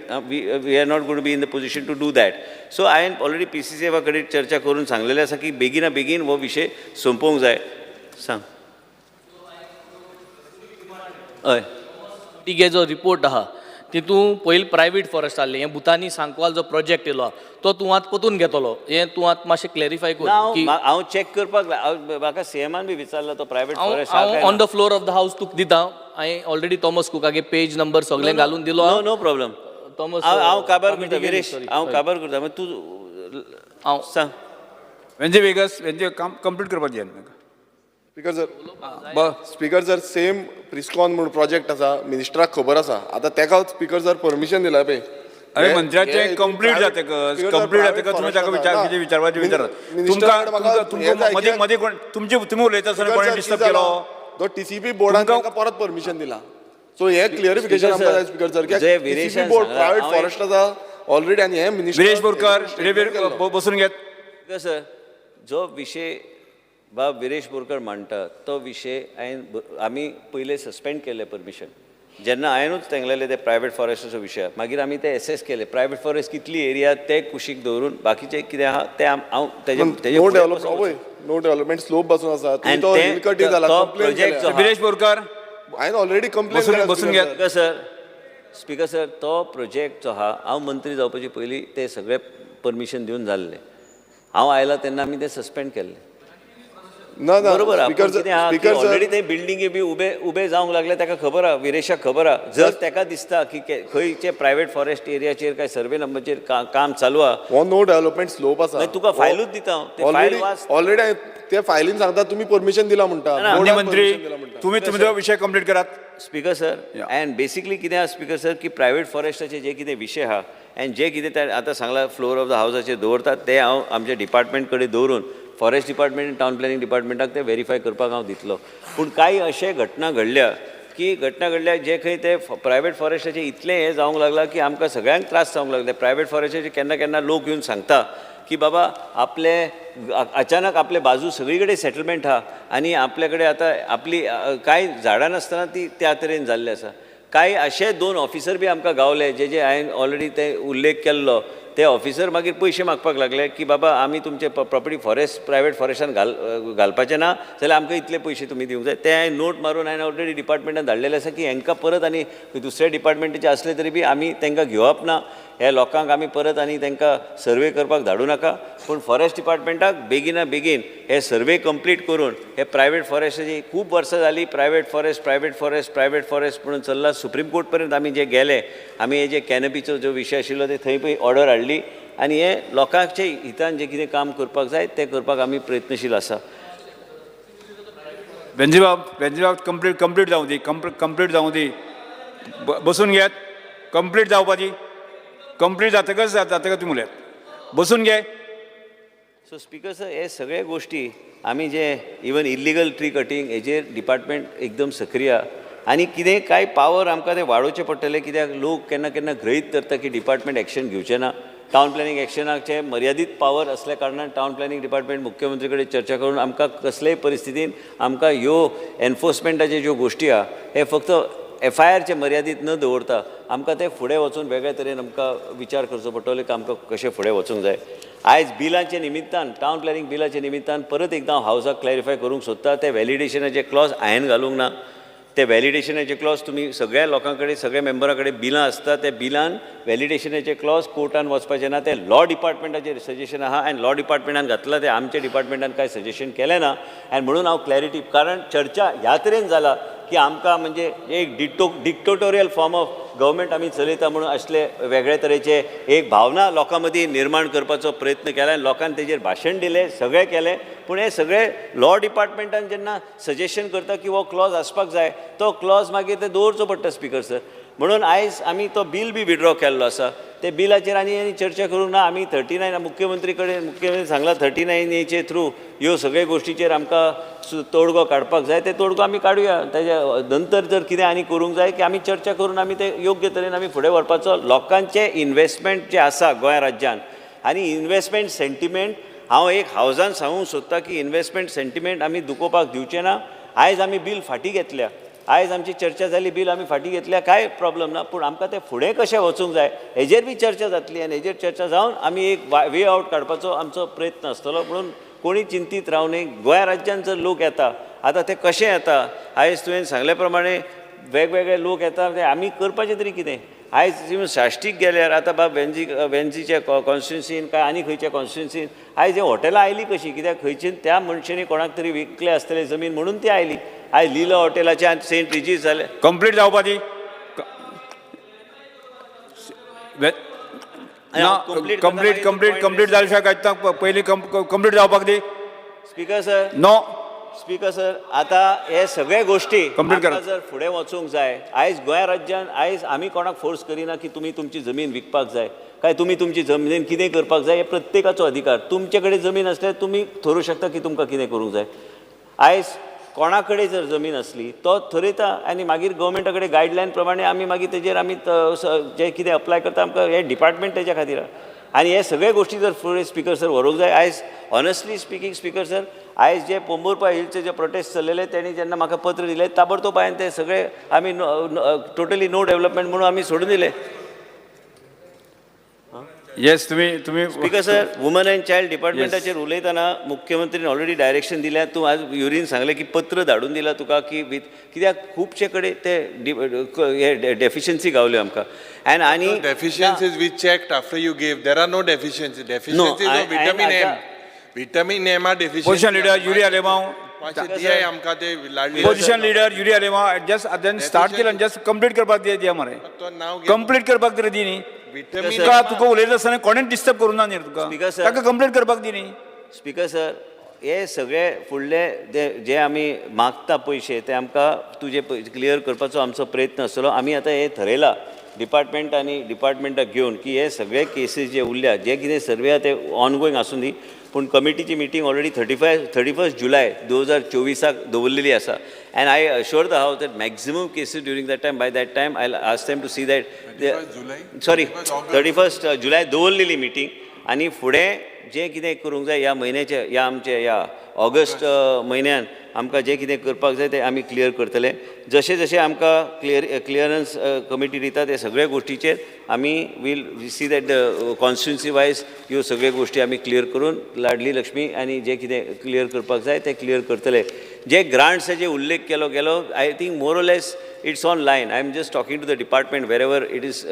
we are not gonna be in the position to do that. So हांवें ऑलरेडी पीसीसीएफा कडेन चर्चा करून सांगलेलें आसा की बेगिना बेगीन हो विशय सोंपोवंक जाय. सांग हय. टिगे जो रिपोर्ट आहा तितून पयलीं प्रायवेट फॉरेस्ट आहले, हें भुतानी सांकवाल जो प्रोजेक्ट येयलो आहा तो तूं आतां परतून घेतलो, हें तूं आतां मातशें क्लॅरिफाय कर. ना, हांव की हांव चॅक करपाक म्हाका सीएमान बी विचारला तो प्रायवेट हांव फॉरेस्ट. हांव on the floor of the house तुका दिता. हांवें ऑलरेडी थॉमस कुकागे पेज नंबर सगळें घालून दिलो आहा. No no problem. थॉमस हांव हांव काबार करता कमिटी विरेश, sorry, हांव sorry. काबार करता, मागीर तूं हांव सांग. वेंजे वेगस वेंजे काम कंप्लीट करपाक दिया तांकां. Speaker sir, speaker sir, same प्रिस्कॉन म्हूण प्रोजेक्ट आसा, मिनिस्टराक खबर आसा. आतां तेका स्पीकर सर परमिशन दिला पळय. अरे मंत्र्याचें कंप्लीट जातकच, कंप्लीट जातकच तुमी ताका विचार कितें विचारपाचें विचारात. तुमकां तुमकां तुमकां मदीं मदीं कोण तुमचे तुमी उलयता आसतना कोणें डिस्टर्ब केलो? तो टीसीपी बोर्डान तुमकां- तांकां परत परमिशन दिला. सो हे क्लियरिफिकेशन आमकां जाय स्पीकर सर, जे कित्याक टीसीपी विरेशान बोर्ड सांगलां, प्रायवेट हांव एक- फॉरेस्ट आसा ऑलरेडी आनी हे मिनिस्टर विरेश बोरकर, विरेश बसून घेत. स्पीकर सर, जो विशय बाब विरेश बोरकर मांडटा तो विशय हांवें आमी पयले सस्पेंड केल्लें परमिशन जेन्ना हांवेनूच तेंगलेले ते प्रायवेट फॉरेस्टाचो विशय. मागीर आमी ते एसेस केले, प्रायवेट फॉरेस्ट कितली एरिया ते कुशीक दवरून बाकीचे कितें आहा ते हांव तेजे तेजे नो फुडें डेव्हलप पसून आवय नो डेव्हलपमेंट स्लोप पासून आसा. आनी तो ते- हिल कटिंग जाला, तो कंप्लेन project जो केल्या. विरेश बोरकर, हांवें ऑलरेडी कंप्लेन बसून- बसून घेत. स्पीकर सर, स्पीकर सर, तो प्रोजेक्ट जो आहा, हांव मंत्री जावपाचे पयलीं ते सगळे परमिशन दिवन जाल्ले. हांव आयला तेन्ना आमी ते सस्पेंड केल्ले. ना ना, बरोबर आहा, स्पीकर पूण कितें आहा की स्पीकर सर, ऑलरेडी ते बिल्डिंगे बी उबे उबे जावंक लागले. ताका खबर आहा, विरेशाक खबर आहा. जर ताका दिसता की खंयचे प्रायवेट फॉरेस्ट एरियाचेर काय सर्वे नंबरचेर काम चालू आहा, हो नो डेव्हलपमेंट स्लोप आसा. मागीर तुका फायलूच दिता हांव, ते फायल ऑलरेडी वाच. ऑलरेडी ते फायलीन सांगता तुमी परमिशन दिला म्हणटा. ना, माननीय बोर्डान मंत्री, permission दिला म्हणटा. तुमी तुमचो विशय कंप्लीट करात. स्पीकर सर, अँड बेसिकली कितें आहा स्पीकर सर की प्रायवेट फॉरेस्टाचे जे कितें विशय आहा आनी जे कितें ते आतां सांगला फ्लोर ऑफ the हावजाचेर दवरतात, ते हांव आमच्या डिपार्टमेंट कडेन दवरून फॉरेस्ट डिपार्टमेंट आनी टावन प्लॅनिंग डिपार्टमेंटाक ते वेरीफाय करपाक हांव दितलो. पूण कांय अशे घटना घडल्या की घटना घडल्या जे खंय ते प्रायवेट फॉरेस्टाचे इतलें हें जावंक लागलां की आमकां सगळ्यांक त्रास जावंक लागले. प्रायवेट फॉरेस्टाचे केन्ना केन्ना लोक येवन सांगता की बाबा आपले अचानक आपले बाजू सगळी कडेन सेटलमेंट आहा आनी आपल्या कडेन आतां आपली कांय झाडां नासतना ती त्या तरेन जाल्ली आसा. कांय अशे दोन ऑफिसर बी आमकां गावले जे जे हांवें ऑलरेडी ते उल्लेख केल्लो, ते ऑफिसर मागीर पयशे मागपाक लागले की बाबा आमी तुमचे प्रॉपर्टी फॉरेस्ट प्रायवेट फॉरेस्टान घालपाचे ना जाल्यार आमकां इतले पयशे तुमी दिवंक जाय. ते हांवें नोट मारून हांवें ऑलरेडी डिपार्टमेंटान धाडलेले आसा की हांकां परत आनी दुसऱ्या डिपार्टमेंटाचे आसले तरी बी आमी तांकां घेवप ना. ह्या लोकांक आमी परत आनी तांकां सर्वे करपाक धाडूं नाका, पूण फॉरेस्ट डिपार्टमेंटाक बेगिना बेगीन हे सर्वे कंप्लीट करून हे प्रायवेट फॉरेस्टाची खूब वर्सां जालीं private forest private forest private forest म्हणून चल्ला. सुप्रीम कोर्ट पर्यंत आमी जे गेले, आमी हे जे कॅनपीचो जो विशय आशिल्लो ते थंय पळय ऑर्डर हाडली आनी हे लोकांचे हितान जें कितें काम करपाक जाय तें करपाक आमी प्रयत्नशील आसा. वेंजीबाब, वेंजीबाब, कंप्लीट कंप्लीट जावं दी, कंप्लीट जावं दी. बसून घेयात, कंप्लीट जावपा दी. कंप्लीट जातकच जातकच तुमी उलयात. बसून घे. सो स्पीकर सर, हे सगळे गोश्टी आमी जे इवन इल्लिगल ट्री कटींग हेजेर डिपार्टमेंट एकदम सक्रीय आनी कितें कांय पावर आमकां ते वाडोवचे पडटले, कित्याक लोक केन्ना केन्ना गृहीत धरता की डिपार्टमेंट एक्शन घेवचें ना. टावन प्लॅनिंग एक्शनाचे मर्यादीत पावर असल्या कारणान टावन प्लॅनिंग डिपार्टमेंट मुख्यमंत्री कडेन चर्चा करून आमकां कसलेय परिस्थितीन आमकां ह्यो एनफोर्समेंटाच्यो ज्यो गोश्टी आहा हे फक्त एफआयआरचे मर्यादीत न दवरता आमकां ते फुडें वचून वेगळे तरेन आमकां विचार करचो पडटलो की आमकां कशें फुडें वचूंक जाय. आयज बिलाच्या निमित्तान, टावन प्लॅनिंग बिलाच्या निमित्तान परत एकदां हांव हावजाक क्लॅरिफाय करूंक सोदता, ते व्हॅलिडेशनाचे क्लॉज हांवें घालूंक ना. ते व्हॅलिडेशनाचे क्लॉज तुमी सगळ्या लोकां कडेन, सगळ्या मेंबरां कडेन बिलां आसता, त्या बिलान व्हॅलिडेशनाचे क्लॉज कोर्टान वचपाचें ना. ते लॉ डिपार्टमेंटाचेर सजेशन आहा आनी लॉ डिपार्टमेंटान घातलां, ते आमच्या डिपार्टमेंटान कांय सजेशन केलें ना. आनी म्हणून हांव क्लॅरिटी, कारण चर्चा ह्या तरेन जाला की आमकां म्हणजे एक डिक्टोटोरियल फॉर्म ऑफ गव्हर्मेंट आमी चलयता म्हणून असले वेगळे तरेचे एक भावना लोकां मदीं निर्माण करपाचो प्रयत्न केला आनी लोकांनी तेजेर भाशण दिलें, सगळें केलें. पूण हें सगळें लॉ डिपार्टमेंटान जेन्ना सजेशन करता की हो क्लॉज आसपाक जाय, तो क्लॉज मागीर ते दवरचो पडटा स्पीकर सर. म्हणून आयज आमी तो बील बी विड्रॉ केल्लो आसा. ते बिलाचेर आनी आनी चर्चा करूंक ना. आमी 39 मुख्यमंत्री कडेन, मुख्यमंत्री सांगला 39 एचे थ्रू ह्यो सगळे गोश्टीचेर आमकां तोडगो काडपाक जाय, ते तोडगो आमी काडुया. तेज्या नंतर जर कितें आनी करूंक जाय की आमी चर्चा करून आमी ते योग्य तरेन आमी फुडें व्हरपाचो. लोकांचे इन्वेस्टमेंट जे आसा गोंय राज्यान आनी इन्वेस्टमेंट सेंटिमेंट, हांव एक हावजान सांगूंक सोदतां की इन्वेस्टमेंट सेंटिमेंट आमी दुखोवपाक दिवचे ना. आयज आमी बील फाटीं घेतल्या, आयज आमची चर्चा जाली, बील आमी फाटीं घेतल्या, कांय प्रॉब्लम ना. पूण आमकां तें फुडें कशें वचूंक जाय हेजेर बी चर्चा जातली आनी हेजेर चर्चा जावन आमी एक वे आवट काडपाचो आमचो प्रयत्न आसतलो. म्हणून कोणी चिंतीत रावं न्हय. गोंय राज्यान जर लोक येता, आतां ते कशें येता, आयज तुवें सांगले प्रमाणे वेगवेगळे लोक येता, ते आमी करपाचें तरी कितें. आयज इवन साश्टीक गेल्यार आतां बाब वेंजीच्या कॉन्स्टिट्युन्सीन काय आनी खंयच्या कॉन्स्टिट्युन्सीन आयज हे हॉटेलां आयलीं कशीं, कित्याक खंयची त्या मनशांनी कोणाक तरी विकले आसतले जमीन म्हणून ती आयली. आयज लिला हॉटेलाचे आनी सेंट रिजीस जालें. कंप्लीट जावपा दी. आनी हांव complete करता, कंप्लीट मागीर कंप्लीट point complete जाल्या शिवाय कांय पयलीं कंप्लीट जावपाक दी. Speaker sir, no. Speaker sir, आतां हे सगळे गोश्टी Complete आमकां करा. जर फुडें वचूंक जाय, आयज गोंय राज्यान आयज आमी कोणाक फोर्स करिना की तुमी तुमची जमीन विकपाक जाय काय तुमी तुमची जमनीन कितें करपाक जाय, हे प्रत्येकाचो अधिकार. तुमचे कडेन जमीन आसल्यार तुमी थरोवंक शकता की तुमकां कितें करूंक जाय. आयज कोणा कडेन जर जमीन आसली तो थरयता आनी मागीर गव्हर्मेंटा कडेन गायडलायन प्रमाणे आमी मागीर तेजेर आमी जे कितें अप्लाय करता, आमकां हें डिपार्टमेंट तेज्या खातीर आहा. आनी हे सगळे गोश्टी जर फुडें स्पीकर सर व्हरूंक जाय, आयज ऑनस्टली स्पिकींग स्पीकर सर, आयज जे पोंबुर्पा हिलचे जे प्रोटेस्ट चल्लेले तेणी जेन्ना म्हाका पत्र दिलें, ताबडतोब हांवें ते सगळे आमी टोटली नो डेवलपमेंट म्हणून आमी सोडून दिले. येस, तुमी Speaker sir, woman and child डिपार्टमेंटाचेर उलयतना मुख्यमंत्रीन ऑलरेडी डायरेक्शन दिल्या. तूं आज युरीन सांगलें की पत्र धाडून दिलां तुका की विथ, कित्याक खुबशे कडेन ते हे डेफिशियन्सी गावल्यो आमकां आनी आनी Deficiencies we checked after you gave. There are no deficiencies. Deficiencies of vitamin M. Vitamin M are deficiency. Opposition leader Yuri Alemao. मातशें दियाय आमकां ते Ladli. Opposition leader Yuri Alemao, just then start केलं, जस्ट कंप्लीट करपाक दिया मरे. तो नाव घे. Complete करपाक तरी दी न्ही. विटामीन तुका तुका उलयता आसतना कोणेच डिस्टर्ब करूं ना न्ही तुका. Speaker sir. ताका कंप्लीट करपाक दी न्ही. स्पीकर सर, हे सगळे फुडले जे जे आमी मागता पयशे ते आमकां तुजे क्लियर करपाचो आमचो प्रयत्न आसतलो. आमी आतां हें थरयलां डिपार्टमेंट आनी डिपार्टमेंटाक घेवन की हे सगळे केसीस जे उरल्या, जे कितें सर्वे आहा ते ऑनगोईंग आसूं दी, पूण कमिटीची meeting already 31 July 2024 दवरलेली आसा. And I assure the house that maximum cases during that time, by that time I ask them to see that. July? Sorry, 31st August. 31 July दवरलेली meeting आनी फुडें जें कितें करूंक जाय ह्या म्हयन्याचे, ह्या आमचे ह्या ऑगस्ट म्हयन्यान आमकां जें कितें करपाक जाय तें आमी क्लियर करतले. जशें जशें आमकां क्लियरन्स कमिटी दिता, ते सगळ्या गोश्टीचेर आमी will see that the constituency wise ह्यो सगळ्यो गोश्टी आमी क्लियर करून लाडली लक्ष्मी आनी जें कितें क्लियर करपाक जाय तें क्लियर करतले. जे ग्रांट्साचे उल्लेख केलो गेलो, I think more or less it's on line. I am just talking to the department wherever it is.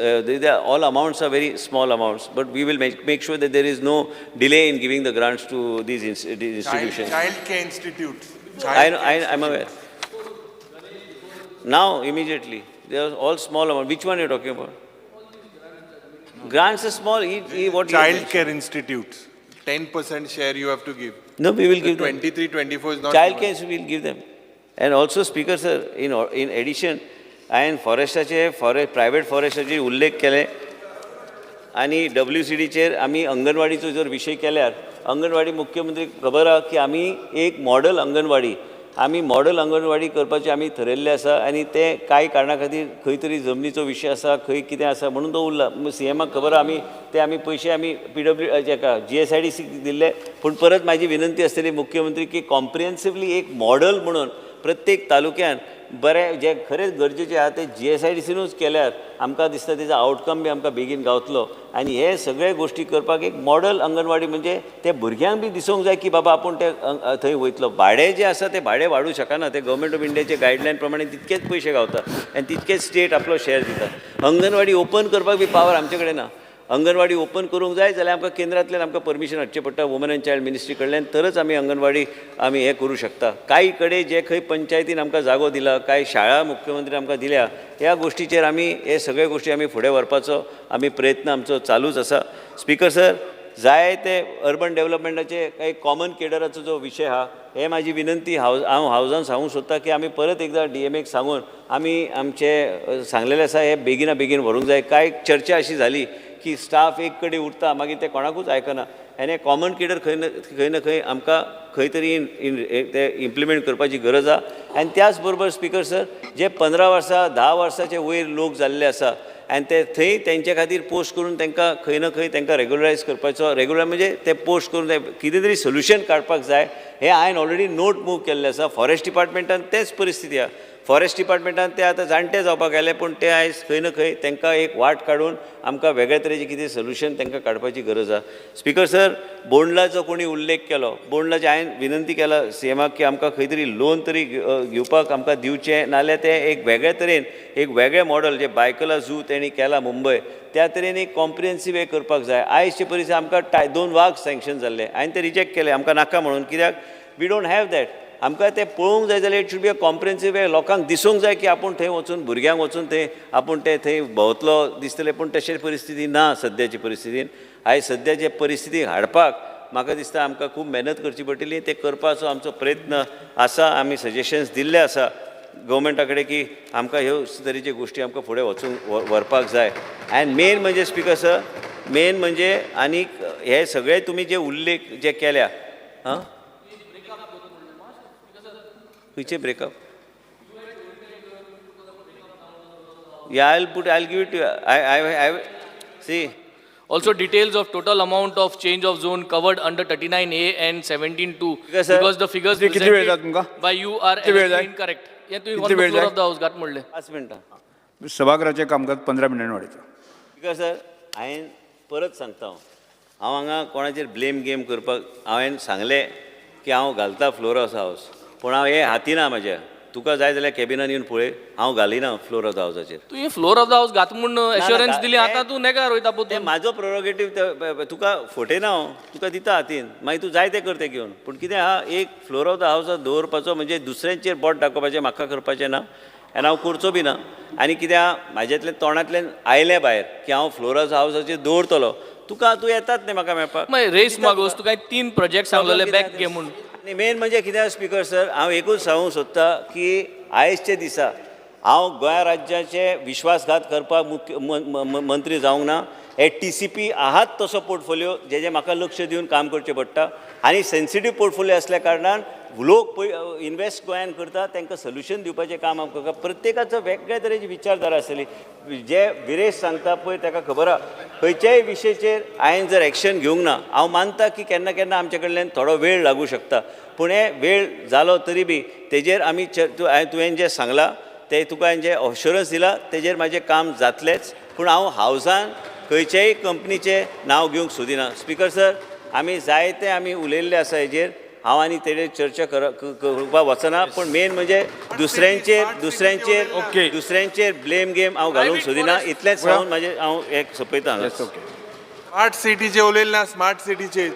All amounts are very small amounts, but we will make sure that there is no delay in giving the grants to these institutions. Child care institute. I know, I'm aware. Now, immediately, they are all small amount. Which one you are talking about? Grants are small. What he Child care institutes. 10% share you have to give. No, we will give them. 23, 24 is not. Child given. Care we will give them. And also, Speaker sir, in addition, हांवें फॉरेस्टाचे forest private फॉरेस्टाचे उल्लेख केले आनी W C डीचेर आमी अंगणवाडीचो जर विशय केल्यार अंगणवाडी मुख्यमंत्री खबर आहा की आमी एक मॉडल अंगणवाडी, आमी मॉडल अंगणवाडी करपाचें आमी थरयल्लें आसा आनी तें कांय कारणा खातीर खंय तरी जमनीचो विशय आसा, खंय कितें आसा म्हणून तो उरला. सीएमाक खबर आहा, आमी ते आमी पयशे आमी पीडब्ल्यू हेका जीएसआयडीसीक दिल्ले. पूण परत म्हाजी विनंती आसतली मुख्यमंत्री की कॉम्प्रिहेन्सिवली एक मॉडल म्हणून प्रत्येक तालुक्यान बरें जे खरेंच गरजेचें आहा तें जीएसआयडीसीनूच केल्यार आमकां दिसता तेजो आवटकम बी आमकां बेगीन गावतलो. आनी हे सगळे गोश्टी करपाक एक मॉडल अंगणवाडी म्हणजे ते भुरग्यांक बी दिसूंक जाय की बाबा आपूण ते थंय वयतलो. भाडें जें आसा तें भाडें वाडूं शकना, तें गव्हर्मेंट ऑफ इंडियाचे गायडलायन प्रमाणे तितकेच पयशे गावता आनी तितकेच स्टेट आपलो शेअर दिता. अंगणवाडी ओपन करपाक बी पावर आमचे कडेन ना. अंगणवाडी ओपन करूंक जाय जाल्यार आमकां केंद्रांतल्यान आमकां परमिशन हाडचें पडटा वुमन एंड चायल्ड मिनिस्ट्री कडल्यान, तरच आमी अंगणवाडी आमी हें करूं शकता. कांय कडेन जे खंय पंचायतीन आमकां जागो दिला, कांय शाळा मुख्यमंत्री आमकां दिल्या, ह्या गोश्टीचेर आमी हे सगळे गोश्टी आमी फुडें व्हरपाचो आमी प्रयत्न आमचो चालूच आसा. स्पीकर सर, जाय ते अर्बन डेवलपमेंटाचे काही कॉमन केडराचो जो विशय आहा, हे म्हाजी विनंती हांव हावजान सांगूंक सोदता की आमी परत एकदां डीएमएक सांगून आमी आमचे सांगलेलें आसा हे बेगिना बेगीन व्हरूंक जाय. कांय चर्चा अशी जाली की स्टाफ एक कडेन उरता, मागीर ते कोणाकूच आयकना आनी कॉमन केडर खंय ना खंय ना खंय आमकां खंय तरी ते इम्प्लिमेंट करपाची गरज आहा. आनी त्याच बरोबर स्पीकर सर, जे 15 वर्सां 10 वर्साचे वयर लोक जाल्ले आसा आनी ते थंय तेंचे खातीर पोस्ट करून तांकां खंय ना खंय तांकां रेगुलरायज करपाचो, रेगुलर म्हणजे ते पोस्ट करून ते कितें तरी सोल्युशन काडपाक जाय. हें हांवें ऑलरेडी नोट मूव केल्लें आसा. फॉरेस्ट डिपार्टमेंटान तेच परिस्थिती आहा. फॉरेस्ट डिपार्टमेंटान ते आतां जाणटे जावपाक आयले, पूण ते आयज खंय ना खंय तांकां एक वाट काडून आमकां वेगळे तरेचें कितें सोल्युशन तांकां काडपाची गरज आहा. स्पीकर सर, बोंडलाचो कोणी उल्लेख केलो, बोंडलाचे हांवें विनंती केला सीएमाक की आमकां खंय तरी लोन तरी घेवपाक आमकां दिवचें, नाल्यार तें एक वेगळे तरेन एक वेगळें मॉडल जें बायकला झू तेणी केला मुंबय, त्या तरेन एक कॉम्प्रिहेन्सीव हें करपाक जाय. आयचे परिस्थिती आमकां 2 वाग सँक्शन जाल्ले, हांवें ते रिजेक्ट केले आमकां नाका म्हणून, कित्याक we don't have that. आमकां तें पळोवंक जाय जाल्यार it should be a comprehensive, लोकांक दिसूंक जाय की आपूण थंय वचून भुरग्यांक वचून थंय आपूण ते थंय भोंवतलो दिसतलें, पूण तशें परिस्थिती ना सद्याची परिस्थितीन. आयज सद्याचे परिस्थिती हाडपाक म्हाका दिसता आमकां खूब मेहनत करची पडटली, तें करपाचो आमचो प्रयत्न आसा. आमी सजेशन्स दिल्ले आसा गव्हर्मेंटा कडेन की आमकां ह्यो तरेच्यो गोश्टी आमकां फुडें वचूंक व्हरपाक जाय. आनी मेन म्हणजे स्पीकर सर, मेन म्हणजे आनीक हे सगळे तुमी जे उल्लेख जे केल्या, आं खंयचे breakup? Yeah, I'll give it to you. I see. Also details of total amount of change of zone covered under 39A and 17(2), Because, sir, because the figures किती वेळ जाता presented तुमकां? by you are किती वेळ जाय? incorrect. हें तुवें किती on the वेळ floor जाय? of the house घात म्हणलें. 5 मिनटां. सभाघराचें कामकाज 15 मिनटांनी वाडयता. Because sir, हांवें परत सांगता, हांव हांगा कोणाचेर ब्लेम गेम करपाक, हांवें सांगलें की हांव घालता फ्लोर ऑफ हावस, पूण हांव हें हातीना म्हाज्या, तुका जाय जाल्यार कॅबिनान येवन पळय, हांव घालिना फ्लोर ऑफ the हावसाचेर. तुवें फ्लोर ऑफ the house घात म्हूण एश्योरन्स दिली, आतां तूं नेगार वयता तें पोतून. म्हाजो प्रोरोगेटीव, तुका फटयना हांव, तुका दिता हातीन, मागीर तूं जाय तें कर तें घेवन. पूण कितें आहा, एक फ्लोर ऑफ the हावसार दवरपाचो म्हणजे दुसऱ्यांचेर बोट दाखोवपाचें म्हाका करपाचें ना, आनी हांव करचो बी ना. आनी कितें आहा, म्हाज्यांतल्यान तोंडांतल्यान आयलें भायर की हांव फ्लोर ऑफ हावसाचेर दवरतलो, तुका तूं येतात न्ही म्हाका मेळपाक. मागीर रेस मागोस, तुका 3 प्रोजेक्ट सांगलेले बॅक घे म्हूण. आनी मेन म्हणजे कितें स्पीकर सर, हांव एकूच सांगूंक सोदता की आयजच्या दिसा हांव गोंया राज्याचे विश्वासघात करपाक मुख्य मंत्री जावंक ना. हे टीसीपी आहात तसो पोर्टफोलियो जेजें म्हाका लक्ष दिवन काम करचें पडटा, आनी सेन्सिटीव पोर्टफोलियो आसल्या कारणान लोक पळय इन्वेस्ट गोंयान करता, तांकां सोल्युशन दिवपाचें काम आमकां करता. प्रत्येकाचो वेगळे तरेची विचारधारा आसतली. जे विरेश सांगता पळय ताका खबर आहा, खंयच्याय विशयाचेर हांवें जर एक्शन घेवंक ना, हांव मानता की केन्ना केन्ना आमचे कडल्यान थोडो वेळ लागूं शकता, पूण हे वेळ जालो तरी बी तेजेर आमी तुवें जें सांगलां तें तुका हांवें जें अश्योरन्स दिलां तेजेर म्हाजें काम जातलेंच. पूण हांव हावजान खंयचेय कंपनीचें नांव घेवंक सोदिना. स्पीकर सर, आमी जायते आमी उलयल्ले आसा हेजेर, हांव आनी तेजेर चर्चा करपाक वचना. पूण मेन म्हणजे दुसऱ्यांचेर दुसऱ्यांचेर दुसऱ्यांचेर ब्लेम गेम हांव घालूंक सोदिना. इतलेंच सांगून म्हाजें हांव एक सोंपयता. स्मार्ट सिटीचे उलयले ना, स्मार्ट सिटीचे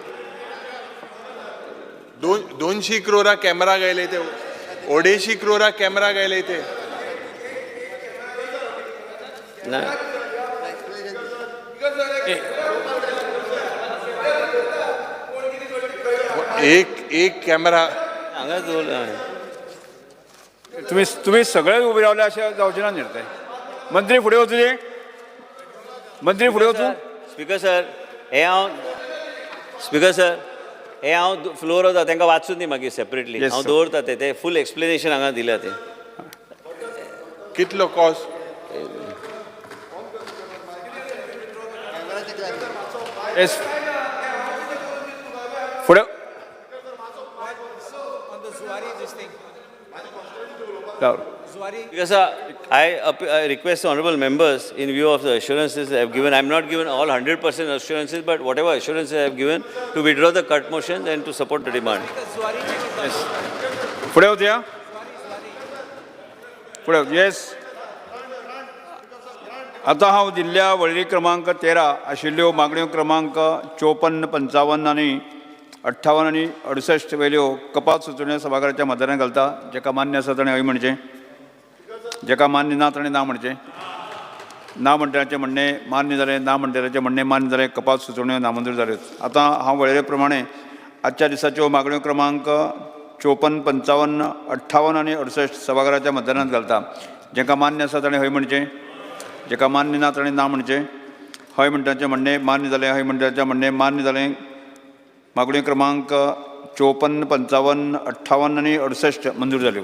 200 क्रोरा कॅमेरा गेले ते, 250 क्रोरा कॅमेरा गेले ते. ना एक एक कॅमेरा हांगा दवरला. तुम्ही तुम्ही सगळे उभे रावले अशें जावचें ना न्ही ते. मंत्री फुडें वचूं दी, मंत्री फुडें वचूं. स्पीकर सर, हे हांव स्पीकर सर हे हांव फ्लोर वता तांकां वाचून दी मागीर सेपरेटली. Yes, हांव sir. दवरता ते ते फूल एक्सप्लेनेशन हांगा दिल्या ते. कितलो कॉस्ट? येस, फुडें राव. Because I request honorable members, in view of the assurances I have given, I have not given all 100% assurances, but whatever assurances I have given, to withdraw the cut motions and to support the demand. फुडें वचया, फुडें. येस, आतां हांव दिल्ल्या वळेरी क्रमांक 13 आशिल्ल्यो मागण्यो क्रमांक 54, 55 आनी 58 आनी 68 वेल्यो कपात सुचोवण्यो सभाघराच्या मतदारांत घालता. जेका मान्य आसा ताणें हय म्हणचें, जेका मान्य ना ताणें ना म्हणचें. ना म्हणटल्याचें म्हणणें मान्य जालें, ना म्हणटल्याचें म्हणणें मान्य जालें. कपात सुचोवण्यो नामंजूर जाल्यो. आतां हांव वळेरे प्रमाणे आजच्या दिसाच्यो मागण्यो क्रमांक 54, 55, 58 आनी 68 सभाघराच्या मतदानांत घालता. जेका मान्य आसा ताणें हय म्हणचें, जेका मान्य ना ताणें ना म्हणचें. हय म्हणटाचें म्हणणें मान्य जालें, हय म्हणटाचें म्हणणें मान्य जालें. मागण्यो क्रमांक 54, 55, 58 आनी 68 मंजूर जाल्यो.